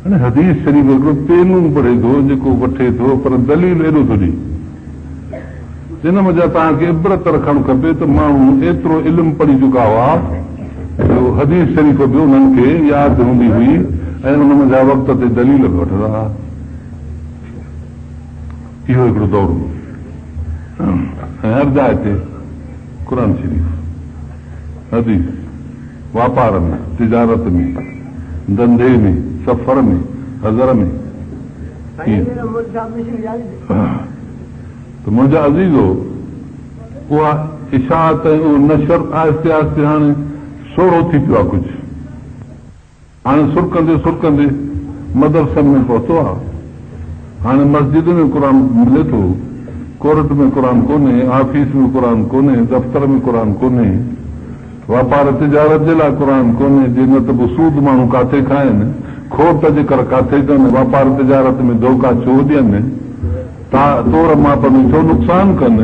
Speaker 2: هاڻي حديث شريف هڪڙو پينو پڙهي ٿو جيڪو وٺي ٿو پر دليل ايڏو ٿو ڏئي. ان منجهان توهان کي عبرت رکڻ کپي ته ماڻهو ايترو علم پڙهي چڪا هئا جو حديث شريف به انهن کي ياد هوندي هئي ۽ ان منجهان وقت تي دليل به وٺندا هئا. اهو هڪڙو دور هوندو هو ۽ هر جاء تي قرآن شريف، حديث، واپار ۾، تجارت ۾، ڌنڌي ۾، سفر ۾، حضر ۾، ائين. ته منهنجا عزيزو! اها اشاعت ۽ اهو نشر آهستي آهستي هاڻي سوڙهو ٿي پيو آهي ڪجهه. هاڻي سرڪندي سرڪندي مدرسن ۾ پهتو آ. هاڻي مسجد ۾ قرآن ملي ٿو، ڪورٽ ۾ قرآن ڪونهي، آفيس ۾ قرآن ڪونهي، دفتر ۾ قرآن ڪونهي، واپار تجارت جي لاء قرآن ڪونهي، جي نه ته به سود ماڻهو ڪاٿي کائن، کوٽ جيڪر ڪاٿي ڪن، واپار تجارت ۾ ڌوڪا ڇو ڏين، تور ماپ ۾ ڇو نقصان ڪن.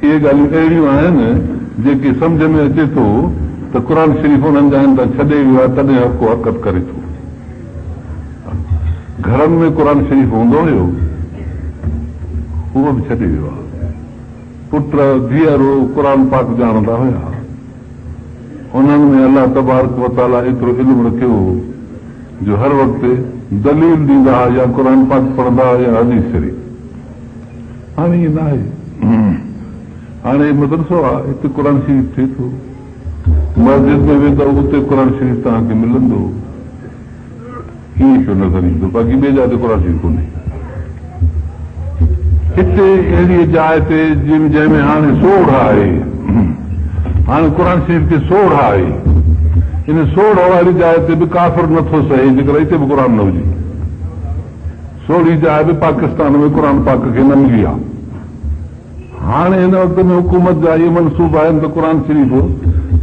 Speaker 2: اهي ڳالهيون اهڙيون آهن جيڪي سمجهه ۾ اچي ٿو ته قرآن شريف انهن جاين تان ڇڏي ويو آهي تڏهن هر ڪو حرڪت ڪري ٿو. گهرن ۾ قرآن شريف هوندو هيو اهو به ڇڏي ويو آهي. پٽ ڌيئر قرآن پاڪ ڄاڻندا هيا. انهن ۾ الله تبارڪ وتعاليٰ ايترو علم رکيو هو جو هر وقت دليل ڏيندا هئا يا قرآن پاڪ پڙهندا هئا يا حديث شريف. هاڻي ائين ناهي. هاڻي هي مدرسو آهي، هتي قرآن شريف ٿئي ٿو. مسجد ۾ ويندؤ اتي قرآن شريف توهان کي ملندو. ائين پيو نظر ايندو، باقي ٻي جاء تي قرآن شريف ڪونهي. هتي اهڙيء جاء تي جنهن ۾ هاڻي سوڙهه آهي، هاڻي قرآن شريف کي سوڙهه آهي، ان سوڙهه واري جاء تي به ڪافر نٿو سهي جيڪر هتي به قرآن نه هجي. سوڙهي جاء به پاڪستان ۾ قرآن پاڪ کي نه ملي آ. هاڻي هن وقت ۾ حڪومت جا اهي منصوبا آهن ته قرآن شريف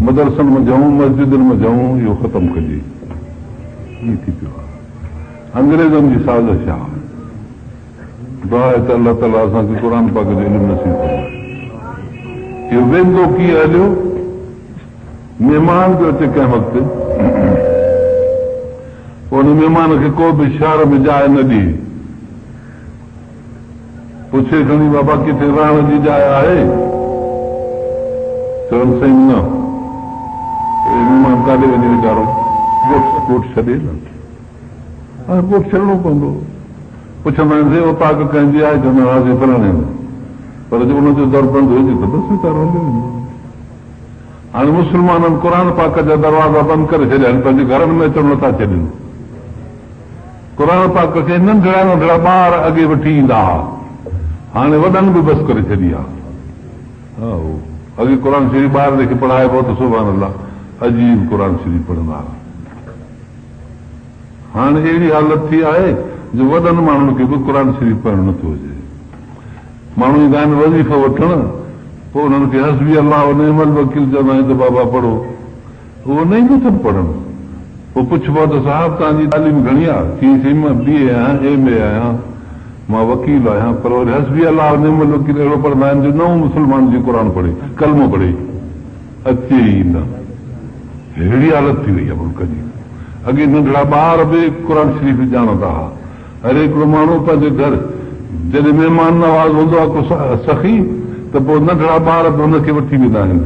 Speaker 2: مدرسن منجهئون مسجدن منجهئون اهو ختم ڪجي. ائين ٿي پيو آ. انگريزن جي سازش آ. دعا آهي ته الله تعالي اسان کي قرآن پاڪ جو علم نصيب فرمائي. اهو ويندو ڪيئن هليو؟ مهمان پيو اچي ڪنهن وقت. پوء ان مهمان کي ڪو به شهر ۾ جاء نه ڏئي. پڇي کڻي بابا ڪٿي رهڻ جي جاء آهي؟ چون سائين نه. پوء مهمان ڪاڏي وڃي ويچارو؟ ڳوٺ ڳوٺ ڇڏي نه. هاڻي ڳوٺ ڇڏڻو پوندو. پڇندا آهن سائين اوطاق ڪنهن جي آهي؟ چوندا آهن ها سائين فلاڻي هنڌ. پر جي ان جو در بند هجي ته بس ويچارو هليو ويندو. هاڻي مسلمانن قرآن پاڪ جا دروازا بند ڪري ڇڏيا آهن، پنهنجي گهرن ۾ اچڻ نٿا ڇڏين. قرآن پاڪ کي ننڍڙا ننڍڙا ٻار اڳي وٺي ايندا ها، هاڻي وڏن به بس ڪري ڇڏي آهي. اڳي قرآن شريف ٻارن کي پڙهائبو ته سبحان الله عجيب قرآن شريف پڙهندا هئا. هاڻي اهڙي حالت ٿي آهي جو وڏن ماڻهن کي به قرآن شريف پڙهڻ نٿو اچي. ماڻهو ايندا آهن وظيفو وٺڻ، پوء انهن کي حسبي الله ونعم الوڪيل چوندا آهيون ته بابا پڙهو، اهو نه ايندو اٿن پڙهڻ. پوء پڇبو آهي ته صاحب توهان جي تعليم گهڻي آهي؟ چيائين سائين مان بي اي آهيان، ايم اي آهيان، مان وڪيل آهيان، پر وري حسبي الله ونعم الوڪيل اهڙو پڙهندا آهن جو نئون مسلمان جيئن قرآن پڙهي، ڪلمو پڙهي اچي ئي نه. ههڙي حالت ٿي وئي آهي ملڪ جي. اڳي ننڍڙا ٻار به قرآن شريف ڄاڻندا ها. هر هڪڙو ماڻهو پنهنجي گهر جڏهن مهمان نواز هوندو آهي ڪو سخي ته پوء ننڍڙا ٻار به هن کي وٺي ويندا آهن.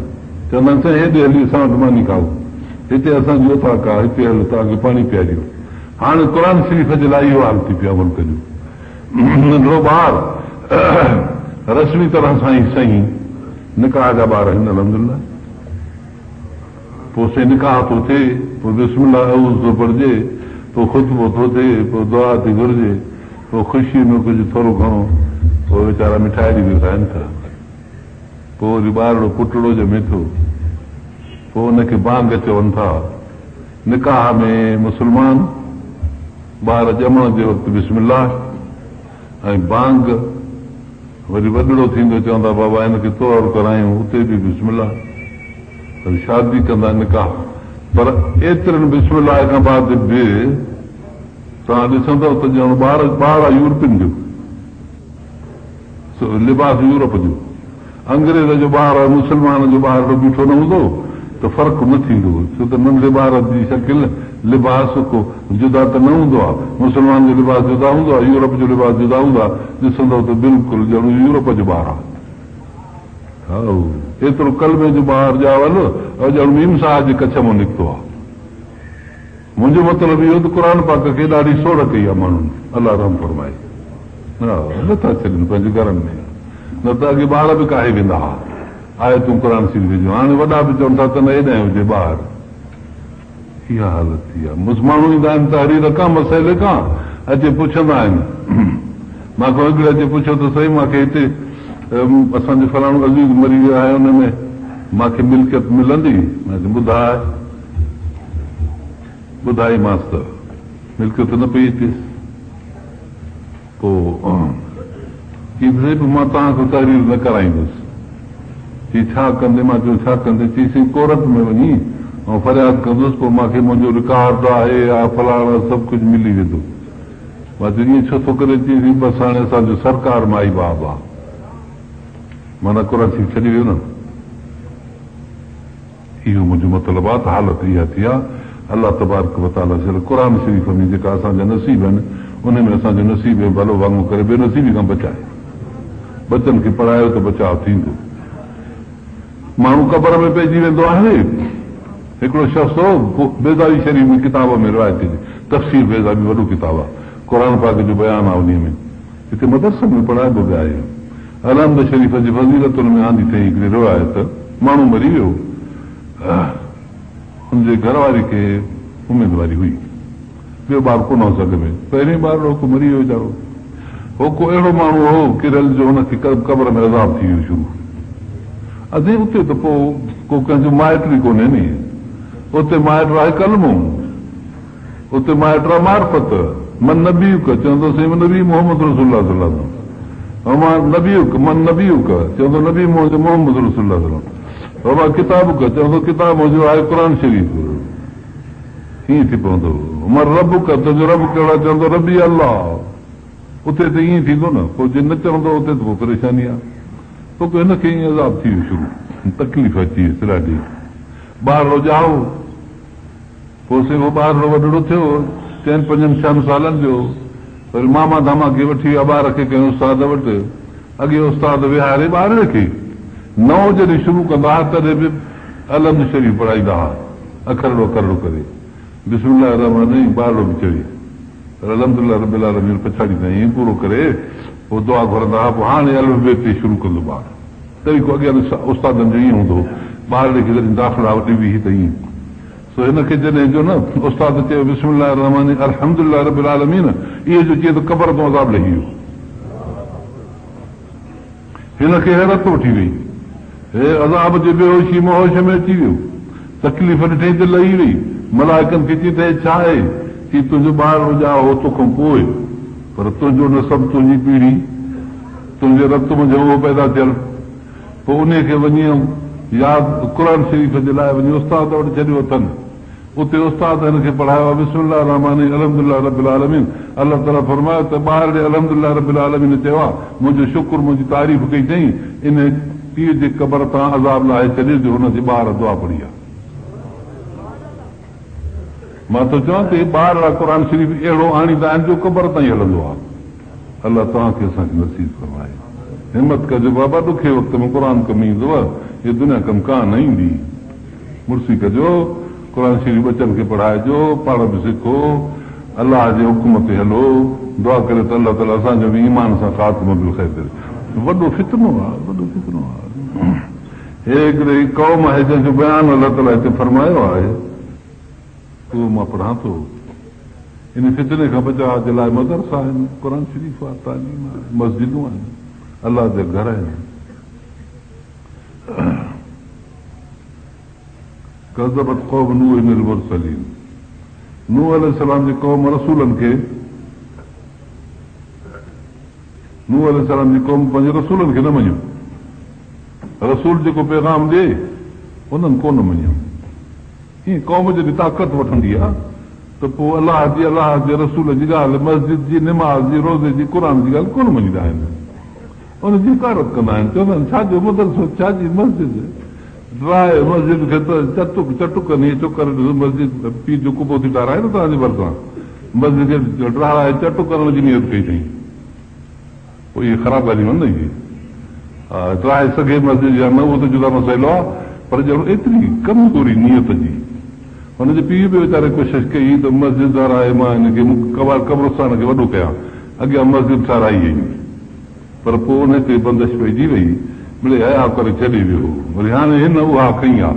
Speaker 2: چوندا آهن سائين هيڏي هلي اسان وٽ ماني کائو. هتي اسان جي اوطاق آهي هتي هلو توهان کي پاڻي پياريون. هاڻي قرآن شريف جي لاء اهو حال ٿي پيو آهي ملڪ جو. ننڍڙو ٻار رسمي طرح سان ئي صحيح نڪاح جا ٻار آهن الحمدلله.
Speaker 1: پوء سائين نڪاح ٿو ٿئي، پوء بسم الله اعوذ ٿو پڙهجي، پوء خطبو ٿو ٿئي، پوء دعا ٿي گهرجي، پوء خوشيء ۾ ڪجهه ٿورو گهڻو پوء ويچارا مٺائي به کائن ٿا. پوء وري ٻارڙو پٽڙو ڄمي ٿو، پوء ان کي بانگ چون ٿا. نڪاح ۾ مسلمان ٻار ڄمڻ جي وقت بسم الله ۽ بانگ وري وڏڙو ٿيندو چوندا بابا هن کي طهر ڪرايون اتي به بسم الله وري شادي ڪندا نڪاح پر ايترن بسم الله کان بعد به توهان ڏسندؤ ته ڄڻ ٻار ٻار آهي يورپين جو لباس يورپ جو، انگريز جو ٻار ۽ مسلمان جو ٻارڙو بيٺو نه هوندو ته فرق نه ٿيندو، ڇو ته ننڍڙي ٻار جي شڪل، لباس ڪو جدا ته نه هوندو آهي، مسلمان جو لباس جدا هوندو آهي، يورپ جو لباس جدا هوندو آهي، ڏسندؤ ته بلڪل ڄڻ يورپ جو ٻار آهي. هائو، ايترو ڪلمي جو ٻار ڄاول ۽ ڄڻ ميم صاحب جي ڪڇ مان نڪتو آهي. منهنجو مطلب اهو ته قرآن پاڪ کي ڏاڍي سوڙهه ڪئي آهي ماڻهن الله رحم فرمائي ها نٿا ڇڏين پنهنجي گهرن ۾ نه ته اڳي ٻار به ڪاهي ويندا هئا آيتون قرآن شريف جون هاڻي وڏا به چون ٿا ته نه هيڏانهن هجي ٻاهر اها حالت ٿي آهي بس ماڻهو ايندا آهن تحرير کان مسئلي کان اچي پڇندا آهن مان کان هڪڙي اچي پڇيو ته سائين مان کي هتي اسان جو فلاڻو عزيز مري ويو آهي ان ۾ مان کي ملڪيت ملندي مان چيو ٻڌاء ٻڌائيمانس ته ملڪيت نه پئي اچيس. پوء چيائين ته سائين مان توهان کان تحرير نه ڪرائيندس. چي ڇا ڪندين؟ مان چيو ڇا ڪندين؟ چي سائين ڪورٽ ۾ وڃي آئون فرياد ڪندس پوء مان کي منهنجو رڪارڊ آهي آ فلاڻو آهي سڀ ڪجهه ملي ويندو. مان چيو ائين ڇو ٿو ڪرين؟ چي سائين بس هاڻي اسان جو سرڪار مائي باب آ. معنيٰ قرآن شريف ڇڏي ويو نه. اهو منهنجو مطلب آهي ته حالت اها ٿي آهي، الله تبارڪ وتعاليٰ صرف قرآن شريف ۾ جيڪا اسان جا نصيب آهن، انهي ۾ اسان جو نصيب ۽ ڀلو ڀاڱو ڪري بي نصيبي کان بچائي. ٻچن کي پڙهايو ته بچاء ٿيندو. ماڻهو قبر ۾ پئجي ويندو آهي. هڪڙو شخص هو، بيضاوي شريف ۾ ڪتاب ۾ روايت ٿئي ٿي، تفسير بيضاوي وڏو ڪتاب آهي، قرآن پاڪ جو بيان آهي انهي ۾. هتي مدرسن ۾ پڙهائبو به آهي. الحمد شريف جي فضيلتن ۾ آندي اٿئي هڪڙي روايت، ماڻهو مري ويو، ان جي گهر واري کي اميدواري هئي، ٻيو ٻار ڪونه هوس اڳ ۾، پهرين ٻارڙو هڪ مري ويو ويچارو، هو ڪو اهڙو ماڻهو هو ڪريل جو هن کي قبر ۾ عذاب ٿي ويو شروع. ادي اتي ته پوء ڪو ڪنهن جو مائٽ به ڪونهي ني، اتي مائٽ آهي ڪلمو. اتي مائٽ آ معرفت، من نبيک، چوندو سائين نبي محمد رسول الله صلي الله عليه وسلم وما نبيک، من نبيک، چوندو نبي منهنجو محمد رسول الله صلي الله عليه وسلم وما ڪتابک، چوندو ڪتاب منهنجو آهي قرآن شريف. ائين ٿي پوندو. ومن ربک، تنهنجو رب ڪهڙو آهي؟ چوندو ربي الله. اتي ته ائين ٿيندو نه، پوء جي نه چوندو اتي ته پوء پريشاني آهي. پوء هن کي ائين عذاب ٿي ويو شروع، تڪليف اچي ويس ڏاڍي. ٻارڙو ڄائو. پوء سي اهو ٻارڙو وڏڙو ٿيو، چئن پنجن ڇهن سالن جو، وري ماما ڌاما کي وٺي ويا ٻار کي ڪنهن استاد وٽ. اڳي استاد ويهاري ٻارڙي کي نئون جڏهن شروع ڪندا ها تڏهن به الحمد شريف پڙهائيندا ها، اکرڙو اکرڙو ڪري بسم الله الرحمٰن الرحيم ٻارڙو به چوي پر الحمد لله رب العالمين پڇاڙي تائين ائين پورو ڪري پوء دعا گهرندا ها پوء هاڻي الف بي تي شروع ڪندو ٻار. طريقو اڳين استادن جو ائين هوندو هو، ٻارڙي کي جڏهن داخلا ڏبي هئي ته ائين. سو هن کي جڏهن جو نه استاد چيو بسم الله الرحمٰن الحمد لله رب العالمين اهي جو چئي ته قبر تون عذاب لهي ويو. هن کي حيرت وٺي وئي. هي عذاب جي بيهوشي مان هوش ۾ اچي ويو. تڪليف ڏٺئي ته لهي وئي. ملائڪن کي چئي ته هي ڇا آهي؟ چي تنهنجو ٻارڙو ڄائو هو توکان پوء پر تنهنجو نسب تنهنجي پيڙهي تنهنجي رت منجهه اهو پيدا ٿيل. پوء انهيء کي وڃي ياد قرآن شريف جي لاء وڃي استاد وٽ ڇڏيو اٿن. اتي استاد هن کي پڙهايو آهي بسم الله الرحمٰن الرحيم الحمد لله رب العالمين الله تعاليٰ فرمايو ته ٻارڙي الحمد لله رب العالمين چيو آهي منهنجو شڪر منهنجي تعريف ڪئي اٿئي انهيء پيء جي قبر تان عذاب لاهي ڇڏيو جو هن جي ٻار دعا پڙهي آهي. مان ٿو چوان ته هي ٻارڙا قرآن شريف اهڙو آڻيندا آهن جو قبر تائين هلندو آهي. الله توهان کي اسان کي نصيب فرمائي. همت ڪجو بابا ڏکي وقت ۾ قرآن ڪم ايندو هي دنيا ڪم ڪانه ايندي مڙسي ڪجو قرآن شريف ٻچن کي پڙهائجو پاڻ به سکو الله جي حڪم تي هلو دعا ڪريو ته الله تعالي اسان جو به ايمان سان خاتمو بالخير ڪري وڏو فتنو آ وڏو فتنو آ. هي هڪڙي قوم آهي جنهن جو بيان الله تعاليٰ هتي فرمايو آهي. اهو مان پڙهان ٿو. ان فتني کان بچاء جي لاء مدرسا آهن، قرآن شريف آهي، تعليم آهي، مسجدون آهن، الله جا گهر آهن. ڪذبت قوم نوح المرسلين نوح عليه السلام جي قوم رسولن کي نوح عليه السلام جي قوم پنهنجي رسولن کي نه مڃيو. رسول جيڪو پيغام ڏئي انهن ڪونه مڃيو. ائين قوم جڏهن طاقت وٺندي آ ته پوء الله جي، الله جي رسول جي ڳالهه، مسجد جي، نماز جي، روزي جي، قرآن جي ڳالهه ڪونه مڃيندا آهن. ان جي حقارت ڪندا آهن. چوندا آهن ڇا جو مدرسو، ڇا جي مسجد، ڊاهي مسجد کي ته چٽ چٽ ڪن هي چوڪر مسجد پيء جو قبو ٿي ڊاهرائي نه توهان جي ڀرسان مسجد کي ڊاهرائي چٽ ڪرڻ جي نيت ڪئي اٿئي. پوء اهي خراب ڳالهيون آهن نه اهي. ڊاهي سگهي مسجد يا نه اهو ته جدا مسئلو آهي پر ڄڻ ايتري ڪمزوري نيت جي. هن جي پيء به ويچاري ڪوشش ڪئي ته مسجد ٺهرائي مان هن کي قبرستان کي وڏو ڪيان اڳيان مسجد ٺهرائي وئي پر پوء ان تي بندش پئجي وئي مڙئي حياء ڪري ڇڏي ويو هو وري هاڻي هن اها کنئي آ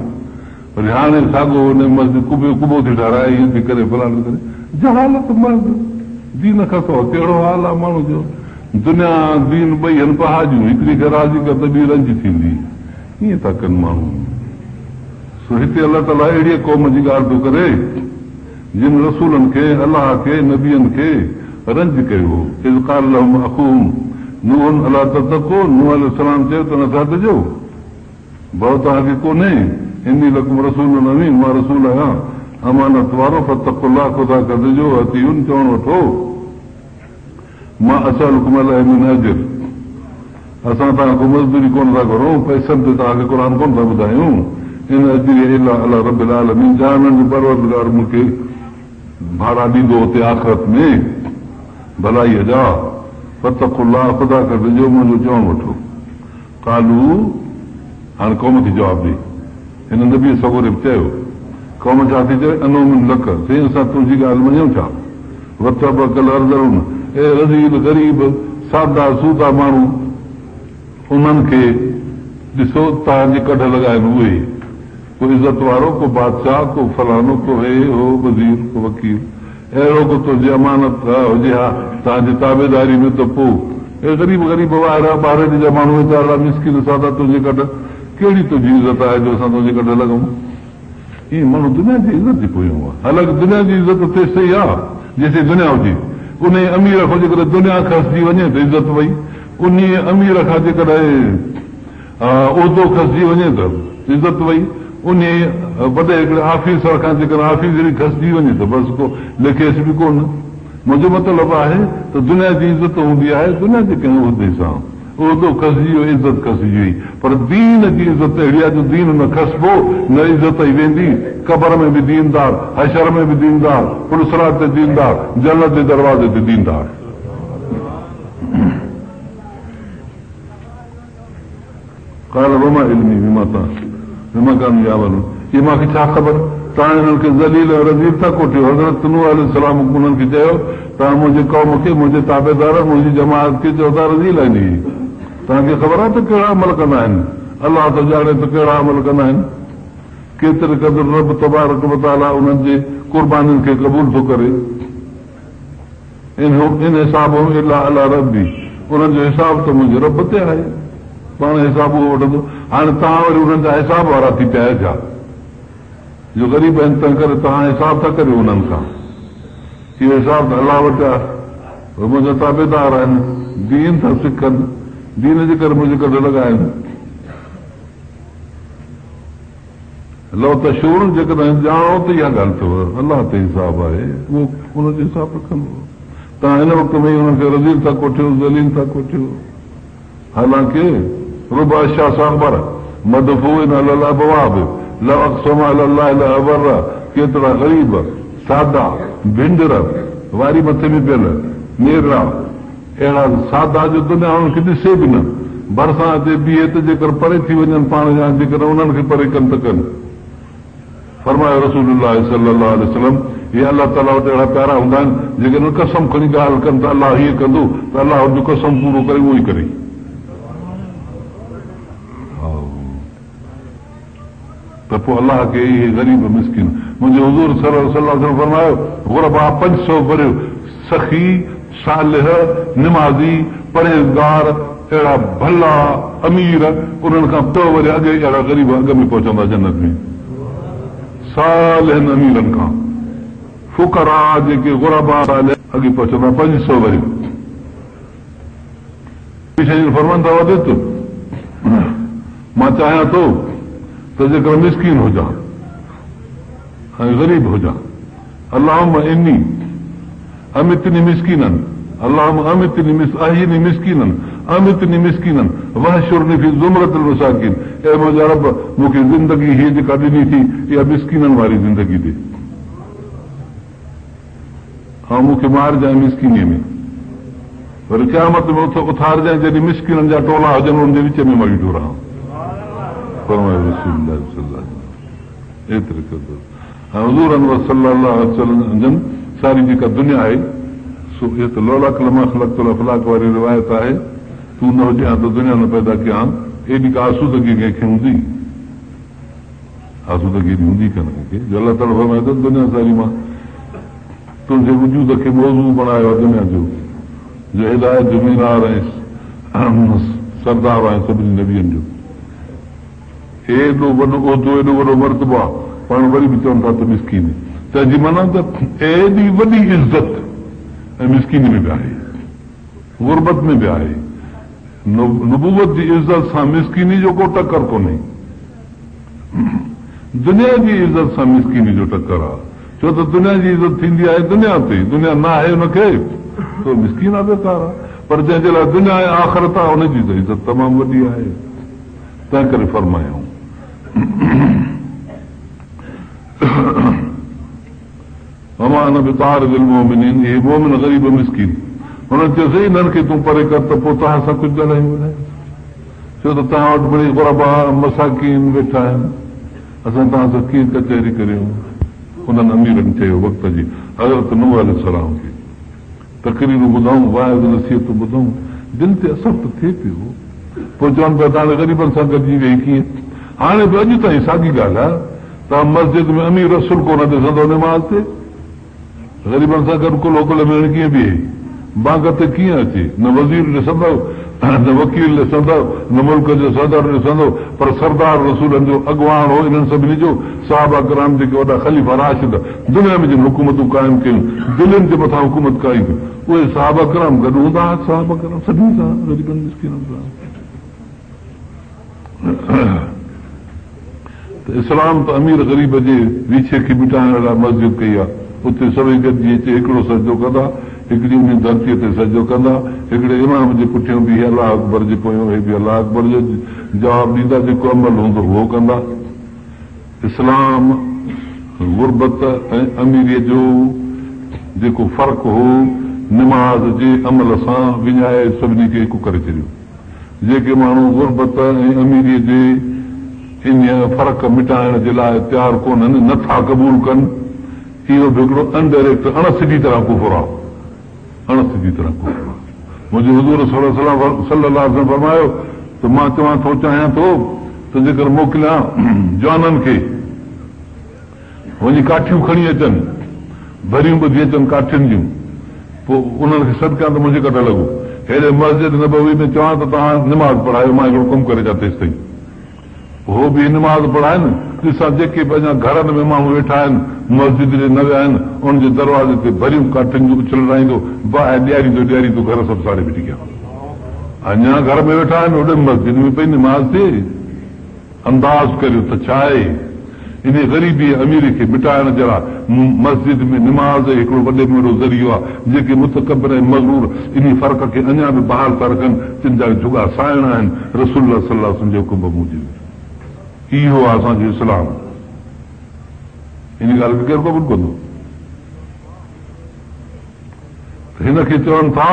Speaker 1: وري هاڻي ساڳو ان مسجد قبي قبو ٿي ٺهرائي ائين ٿي ڪري فلاڻو ٿي ڪري جهالت محض دين کان سواء ڪهڙو حال آ ماڻهو جو دنيا دين ٻئي هن پهاڄون هڪڙي کي راضي ڪر ته ٻي رنج ٿيندي ائين ٿا ڪن ماڻهو سو هتي الله تعاليٰ اهڙيء قوم جي ڳالهه ٿو ڪري جن رسولن کي، الله کي، نبين کي، رنج ڪيو هو، اذ قال لهم اخوهم نوح الا تتقون نوح عليه السلام چيو ته نٿا ڊڄو؟ ڀؤ توهان کي ڪونهي؟ اني لڪم رسول امين مان رسول آهيان امانت وارو فاتقوا الله خدا کان ڊڄو واطيعون چوڻ وٺو. ما اسالڪم عليه من اجر اسان توهان کان مزدوري ڪونه ٿا گهرون، پئسن تي توهان کي قرآن ڪونه ٿا ٻڌايون، ان اجري الا علي رب العالمين جهانن جو پروردگار مون کي ڀاڙا ڏيندو اتي آخرت ۾ ڀلائيء جا، فاتقوا الله خدا کان ڊڄو منهنجو چوڻ وٺو. قالوا هاڻي قوم ٿي جواب ڏئي. هن نبيء سڳوري به چيو، قوم ڇا ٿي چوي، انومن لڪ، سائين اسان تنهنجي ڳالهه مڃون ڇا؟ واتبعڪ الارذلون، اي رذيل، غريب، سادا سودا ماڻهو، انهن کي ڏسو توهان جي ڪڍ لڳا آهن اهي، ڪو عزت وارو، ڪو بادشاهه، ڪو فلاڻو، ڪو هي هو وزير، ڪو وڪيل، اهڙو ڪو تنهنجي امانت هجي ها توهان جي تابعداري ۾ ته پوء اي غريب غريب واهرا ٻهراڙي جا ماڻهو ويچارا مسڪين سادا تنهنجي ڪڍ ڪهڙي تنهنجي عزت آهي جو اسان تنهنجي ڪڍ لڳون؟ ائين ماڻهو دنيا جي عزت جي پويان آهي. حالانڪ دنيا جي عزت تيسين آهي جيسين دنيا هجي. انهيء امير کان جيڪڏهن دنيا کسجي وڃي ته عزت وئي. انهيء امير کان جيڪڏهن عهدو کسجي وڃي ته عزت وئي. انهيء وڏي هڪڙي آفيسر کان جيڪڏهن آفيسري کسجي وڃي ته بس ڪو ليکيس به ڪونه. منهنجو مطلب آهي ته دنيا جي عزت هوندي آهي دنيا جي ڪنهن عهدي سان. عهدو کسجي ويو عزت کسجي وئي پر دين جي عزت اهڙي آهي جو دين نه کسبو نه عزت ئي ويندي قبر ۾ به ديندار حشر ۾ به ديندار پلصراط تي ديندار جنت جي دروازي تي ديندار. قال وما علمي بما بما ڪانوا يعملون چي مان کي ڇا خبر توهان انهن کي ذليل ۽ رذيل ٿا ڪوٺيو حضرت نوح عليه السلام انهن کي چيو توهان منهنجي قوم کي منهنجي تابعدارن منهنجي جماعت کي چئو ٿا رذيل آهن اهي توهان کي خبر آهي ته ڪهڙا عمل ڪندا آهن الله ٿو ڄاڻي ته ڪهڙا عمل ڪندا آهن ڪيتري قدر رب تبارڪ وتعاليٰ انهن جي قربانين کي قبول ٿو ڪري ان حسابهم الا علي ربي انهن جو حساب ته منهنجي رب تي آهي پاڻ حساب اهو وٺندو هاڻي توهان وري انهن جا حساب وارا ٿي پيا آهيو ڇا جو غريب آهن تنهن ڪري توهان حساب ٿا ڪريو انهن کان اهو حساب ته الله وٽ آهي اهي منهنجا تابعدار آهن دين ٿا سکن دين جي ڪري منهنجي ڪڍ لڳا آهن لو تشعرون جيڪڏهن ڄاڻو ته اها ڳالهه اٿو، الله تي حساب آهي، اهو ان جو حساب رکندو. توهان هن وقت ۾ ئي انهن کي رذيل ٿا ڪوٺيو، ذليل ٿا ڪوٺيو. حالانڪه رب اشعث اغبر مدفوع علي الابواب لو اقسم علي الله لابره ڪيترا غريب، سادا، ڀنڊر، واري مٿي ۾ پيل، نيرڙا، اهڙا سادا جو دنيا انهن کي ڏسي به نه، ڀرسان اچي بيهي ته جيڪر پري ٿي وڃن پاڻ يا جيڪڏهن انهن کي پري ڪن ته ڪن. فرمايو رسول الله صلي الله عليه وسلم، اهي الله تعاليٰ وٽ اهڙا پيارا هوندا آهن، جيڪڏهن قسم کڻي ڳالهه ڪن ته الله هيئن ڪندو ته الله ان جو قسم پورو ڪري اهو ئي ڪري. ته پوء الله کي اهي غريب مسڪين منهنجي حضور صلي الله عليه وسلم فرمايو، غرباء 500 ورهيه سخي، صالح، نمازي، پرهيزگار، اهڙا ڀلا امير انهن کان 100 ورهيه اڳ اهڙا غريب اڳ ۾ پهچندا جنت ۾. صالحن اميرن کان فقراء جيڪي غرباء صالح اڳي پهچندا 500 ورهيه. سائين فرمائن ٿا وددت مان چاهيان ٿو ته جيڪر مسڪين هجان ۽ غريب هجان اللهم اني امتني مسڪينا اللهم امتني احيني مسڪينا امتني مسڪينا واحشرني في زمرة المساڪين اي منهنجا رب مون کي زندگي هيء جيڪا ڏني ٿي اها مسڪينن واري زندگي ڏي ۽ مون کي مارجانء مسڪينيء ۾، وري قيامت ۾ اٿارجانء جڏهن مسڪينن جا ٽولا هجن انهن جي وچ ۾ مان بيٺو رهان. فرمايو رسول الله صلي الله عليه وسلم ايتري قدر ۽ حضور انور صلي الله عليه وسلم جن ساري جيڪا دنيا آهي سو اهي ته لولاڪ لما خلقت الافلاڪ واري روايت آهي تون نه هجين ها ته دنيا نه پيدا ڪيان ها ايڏي ڪا آسودگي ڪنهن کي هوندي؟ آسودگي ايڏي هوندي ڪانه ڪنهن کي جو الله تعاليٰ فرمائي ٿو دنيا ساري مان تنهنجي وجود کي موضوع بڻايو آهي دنيا جو جو هدايت جو مينار ۽ سردار آهين سڀني نبين جو ايڏو وڏو عهدو ايڏو وڏو مرتبو آهي پاڻ وري به چون ٿا ته مسڪين تنهن جي معنيٰ ته ايڏي وڏي عزت ۽ مسڪيني ۾ به آهي غربت ۾ به آهي نبوت جي عزت سان مسڪيني جو ڪو ٽڪر ڪونهي دنيا جي عزت سان مسڪيني جو ٽڪر آ، ڇو ته دنيا جي عزت ٿيندي آهي دنيا تي، دنيا نه آهي ان کي ته مسڪين آ بيڪار آ، پر جنهن جي لاء دنيا ۽ آخرت آ ان جي ته عزت تمام وڏي آهي، تنهن ڪري فرمايائون. وما انا بطارد المومنين اهي مومن غريب مسڪين هنن چيو سائين انهن کي تون پري ڪر ته پوء توهان سان ڪجهه ڳالهايون ٻولهايون ڇو ته توهان وٽ مڙئي غربا مساڪين ويٺا آهن اسان توهان سان ڪيئن ڪچهري ڪريون انهن اميرن چيو وقت جي حضرت نوح عليه السلام کي تقريرون ٻڌائون وعظ نصيحتون ٻڌائون دل تي اثر ته ٿئي پيو پوء چون پيا ته هاڻي غريبن سان گڏجي ويهي ڪيئن هاڻي به اڄ تائين ساڳي ڳالهه آهي توهان مسجد ۾ امير رسول ڪو نه ڏسندؤ نماز تي غريبن سان گڏ ڪلهو ڪلهي ۾ هڻي ڪيئن بيهي بانگ تي ڪيئن اچي نه وزير ڏسندؤ نه وڪيل ڏسندؤ نه ملڪ جو صدر ڏسندؤ پر سردار رسولن جو اڳواڻ هو انهن سڀني جو صحابه ڪرام جيڪي وڏا خليفا راشد دنيا ۾ جن حڪومتون قائم ڪيون دلين جي مٿان حڪومت قائم ڪئي اهي صحابه ڪرام گڏ هوندا هئا صحابه ڪرام سڀني سان غريبن مسڪينن سان ته اسلام ته امير غريب جي ويڇي کي مٽائڻ لاء مسجد ڪئي آهي، اتي سڀئي گڏجي اچي هڪڙو سجدو ڪندا، هڪڙي انهي ڌرتيء تي سجدو ڪندا، هڪڙي امام جي پٺيان بيهي الله اڪبر جي پويان اهي به الله اڪبر جو جواب ڏيندا، جيڪو عمل هوندو اهو ڪندا. اسلام غربت ۽ اميريء جو جيڪو فرق هو، نماز جي عمل سان وڃائي سڀني کي هڪ ڪري ڇڏيو. جيڪي ماڻهو غربت ۽ اميريء جي انهيء فرق مٽائڻ جي لاء تيار ڪونهن، نه ٿا قبول ڪن، اهو به هڪڙو انڊائريڪٽ، اڻ سڌي طرح ڪفر آهي. اڻ سڌي طرح ڪفر آهي. منهنجي حضور صلي الله عليه وسلم فرمايو ته مان چوان ٿو، چاهيان ٿو ته جيڪر موڪليان جوانن کي وڃي ڪاٺيون کڻي اچن، ڀريون ٻڌي اچن ڪاٺين جون، پوء انهن کي سڏ ڪيان ته منهنجي ڪڍ لڳو. هيڏي مسجد نبوي ۾ چوان ته توهان نماز پڙهايو، مان هڪڙو ڪم ڪري اچان تيستائين. پوء هو بيهي نماز پڙهائن، ڏسان جيڪي به اڃا گهرن ۾ ماڻهو ويٺا آهن، مسجد ڏي نه ويا آهن، انهن جي دروازي تي ڀريون ڪاٺين جون اڇلرائيندو، باهه ڏياريندو ڏياريندو گهر سڀ ساڙي ڦٽي ڪيان. اڃا گهر ۾ ويٺا آهن، هوڏي مسجد ۾ پئي نماز ٿئي. انداز ڪريو ته ڇا آهي انهي غريبي ۽ اميري کي مٽائڻ جي لاء مسجد ۾ نماز ئي هڪڙو وڏي ۾ وڏو ذريعو آهي جيڪي متڪبر ۽ مغرور انهي فرق کي اڃا به بحال ٿا رکن تن جا جهڳا ساڙڻا آهن رسول الله صلي الله عليه وسلم جي حڪم بموجب اهو آهي اسان جو اسلام انهي ڳالهه کي ڪير قبول ڪندو؟ هن کي چون ٿا،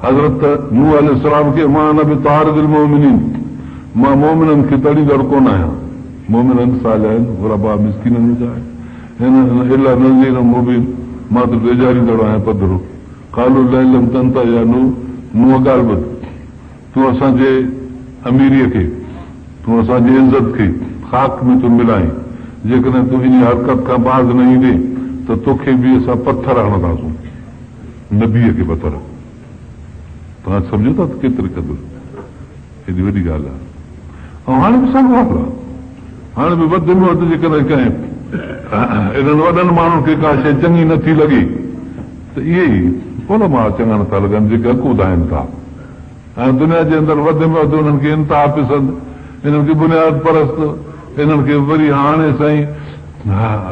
Speaker 1: حضرت نوح عليه السلام کي، ما انا بطارد المومنين، مان مومنن کي تڙيندڙ ڪونه آهيان، مومنن، صالحن، غرباء، مسڪينن ۾ ڇا آهي، الا نذير مبين، مان ته ڊيڄاريندڙ آهيان پڌرو، قالوا لئن لم تنته يا نوح، نوح ڳالهه ٻڌ، تون اسان جي اميريء کي، تون اسان جي عزت کي خاڪ ۾ ٿو ملائين. جيڪڏهن تون انهيء حرڪت کان باز نه ايندين ته توکي به اسان پٿر هڻنداسون. نبيء کي پٿر. توهان سمجهو ٿا ته ڪيتري قدر هيڏي وڏي ڳالهه آهي. ۽ هاڻي به ساڳيو حال آهي. هاڻي به وڌ ۾ وڌ جيڪڏهن ڪنهن انهن وڏن ماڻهن کي ڪا شيء چڱي نه ٿي لڳي ته اهي ئي علماء چڱا نه ٿا لڳن جيڪي حق ٻڌائين ٿا ۽ دنيا جي اندر وڌ ۾ وڌ انهن کي انتها پسند، انهن کي بنياد پرست، انهن کي وري هاڻي سائين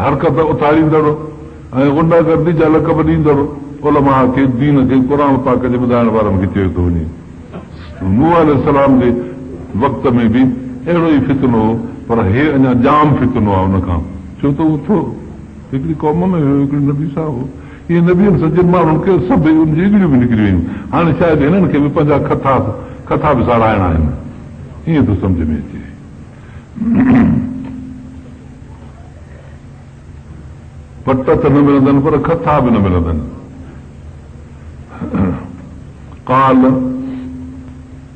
Speaker 1: حرڪت اٿاريندڙ ۽ غنڊا گردي جا لقب ڏيندڙ علماء کي دين کي قرآن پاڪ جي ٻڌائڻ وارن کي چيو ٿو وڃي. نوح عليه السلام جي وقت ۾ به اهڙو ئي فتنو هو پر هي اڃا جام فتنو آهي ان کان ڇو ته اهو ٿو هڪڙي قوم ۾ هيو هڪڙي نبي صاحب هو اهي نبين سان جن ماڻهن ڪيو سڀئي ان جون اڳڙيون به نڪري ويون هاڻي شايد هنن کي به پنهنجا کٿا کٿا به ساڙائڻا آهن ائين ٿو سمجهه ۾ اچي. پٽ ته نه ملندن پر کٿا به نه ملندن. قال،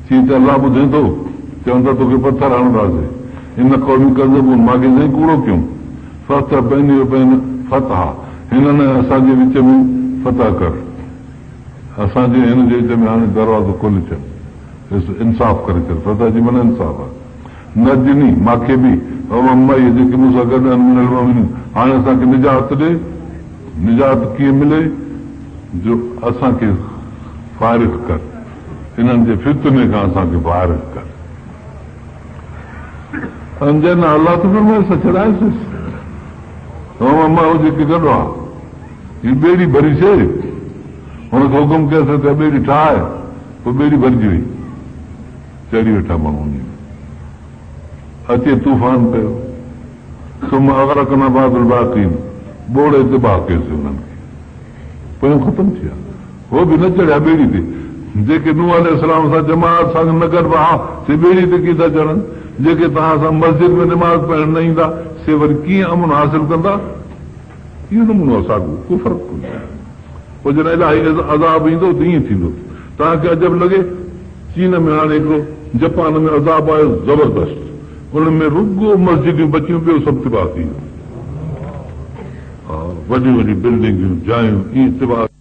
Speaker 1: چي ته الله ٻڌين ٿو، چون ٿا توکي پٿر هڻنداسين. ان قومي ڪذبون، مان کي سائين ڪوڙو ڪيون. فافتح بيني و بين فتح، هنن ۽ اسان جي وچ ۾ فتح ڪر. اسان جي ۽ هن جي وچ ۾ هاڻي دروازو کولي ڇڏ. انصاف ڪري ڇڏ. فتح جي معنيٰ انصاف آهي. نجني، مان کي به، ومن معي، جيڪي مون سان گڏ آهن، من المؤمنين، هاڻي اسان کي نجات ڏي، نجات ڪيئن ملي، جو اسان کي فارغ ڪر، انهن جي فتني کان اسان کي فارغ ڪر. فانجيناه، الله ٿو فرمائي، اسان ڇڏايوسينس، ومن معه، جيڪي گڏ هئا، هي ٻيڙي ڀريسي، هن کي حڪم ڪيوسين ته ٻيڙي ٺاهه، پوء ٻيڙي ڀرجي وئي. چڙهي ويٺا ماڻهو انهيء ۾. اچي طوفان پيو. ثم اغرقنا بعد الباقين ٻوڙي تباهه ڪيوسين انهن کي. پويان ختم ٿي ويا. هو به نه چڙهيا ٻيڙي تي. جيڪي نوح عليه السلام سان جماعت سان نه گڏبا ها، سي ٻيڙي تي ڪيئن ٿا چڙهن؟ جيڪي توهان سان مسجد ۾ نماز پڙهڻ نه ايندا، سي وري ڪيئن امن حاصل ڪندا؟ اهو نمونو آهي ساڳيو، ڪو فرق ڪونهي. پوء جڏهن الاهي عذاب ايندو ته ائين ٿيندو. توهان کي عجب لڳي؟ چين ۾ هاڻي هڪڙو جپان ۾ عذاب آيو زبردست ان ۾ رڳو مسجدون بچيون ٻيو سڀ تباهه ٿي ويو. ها وڏيون وڏيون بلڊنگون جايون ائين تباهه.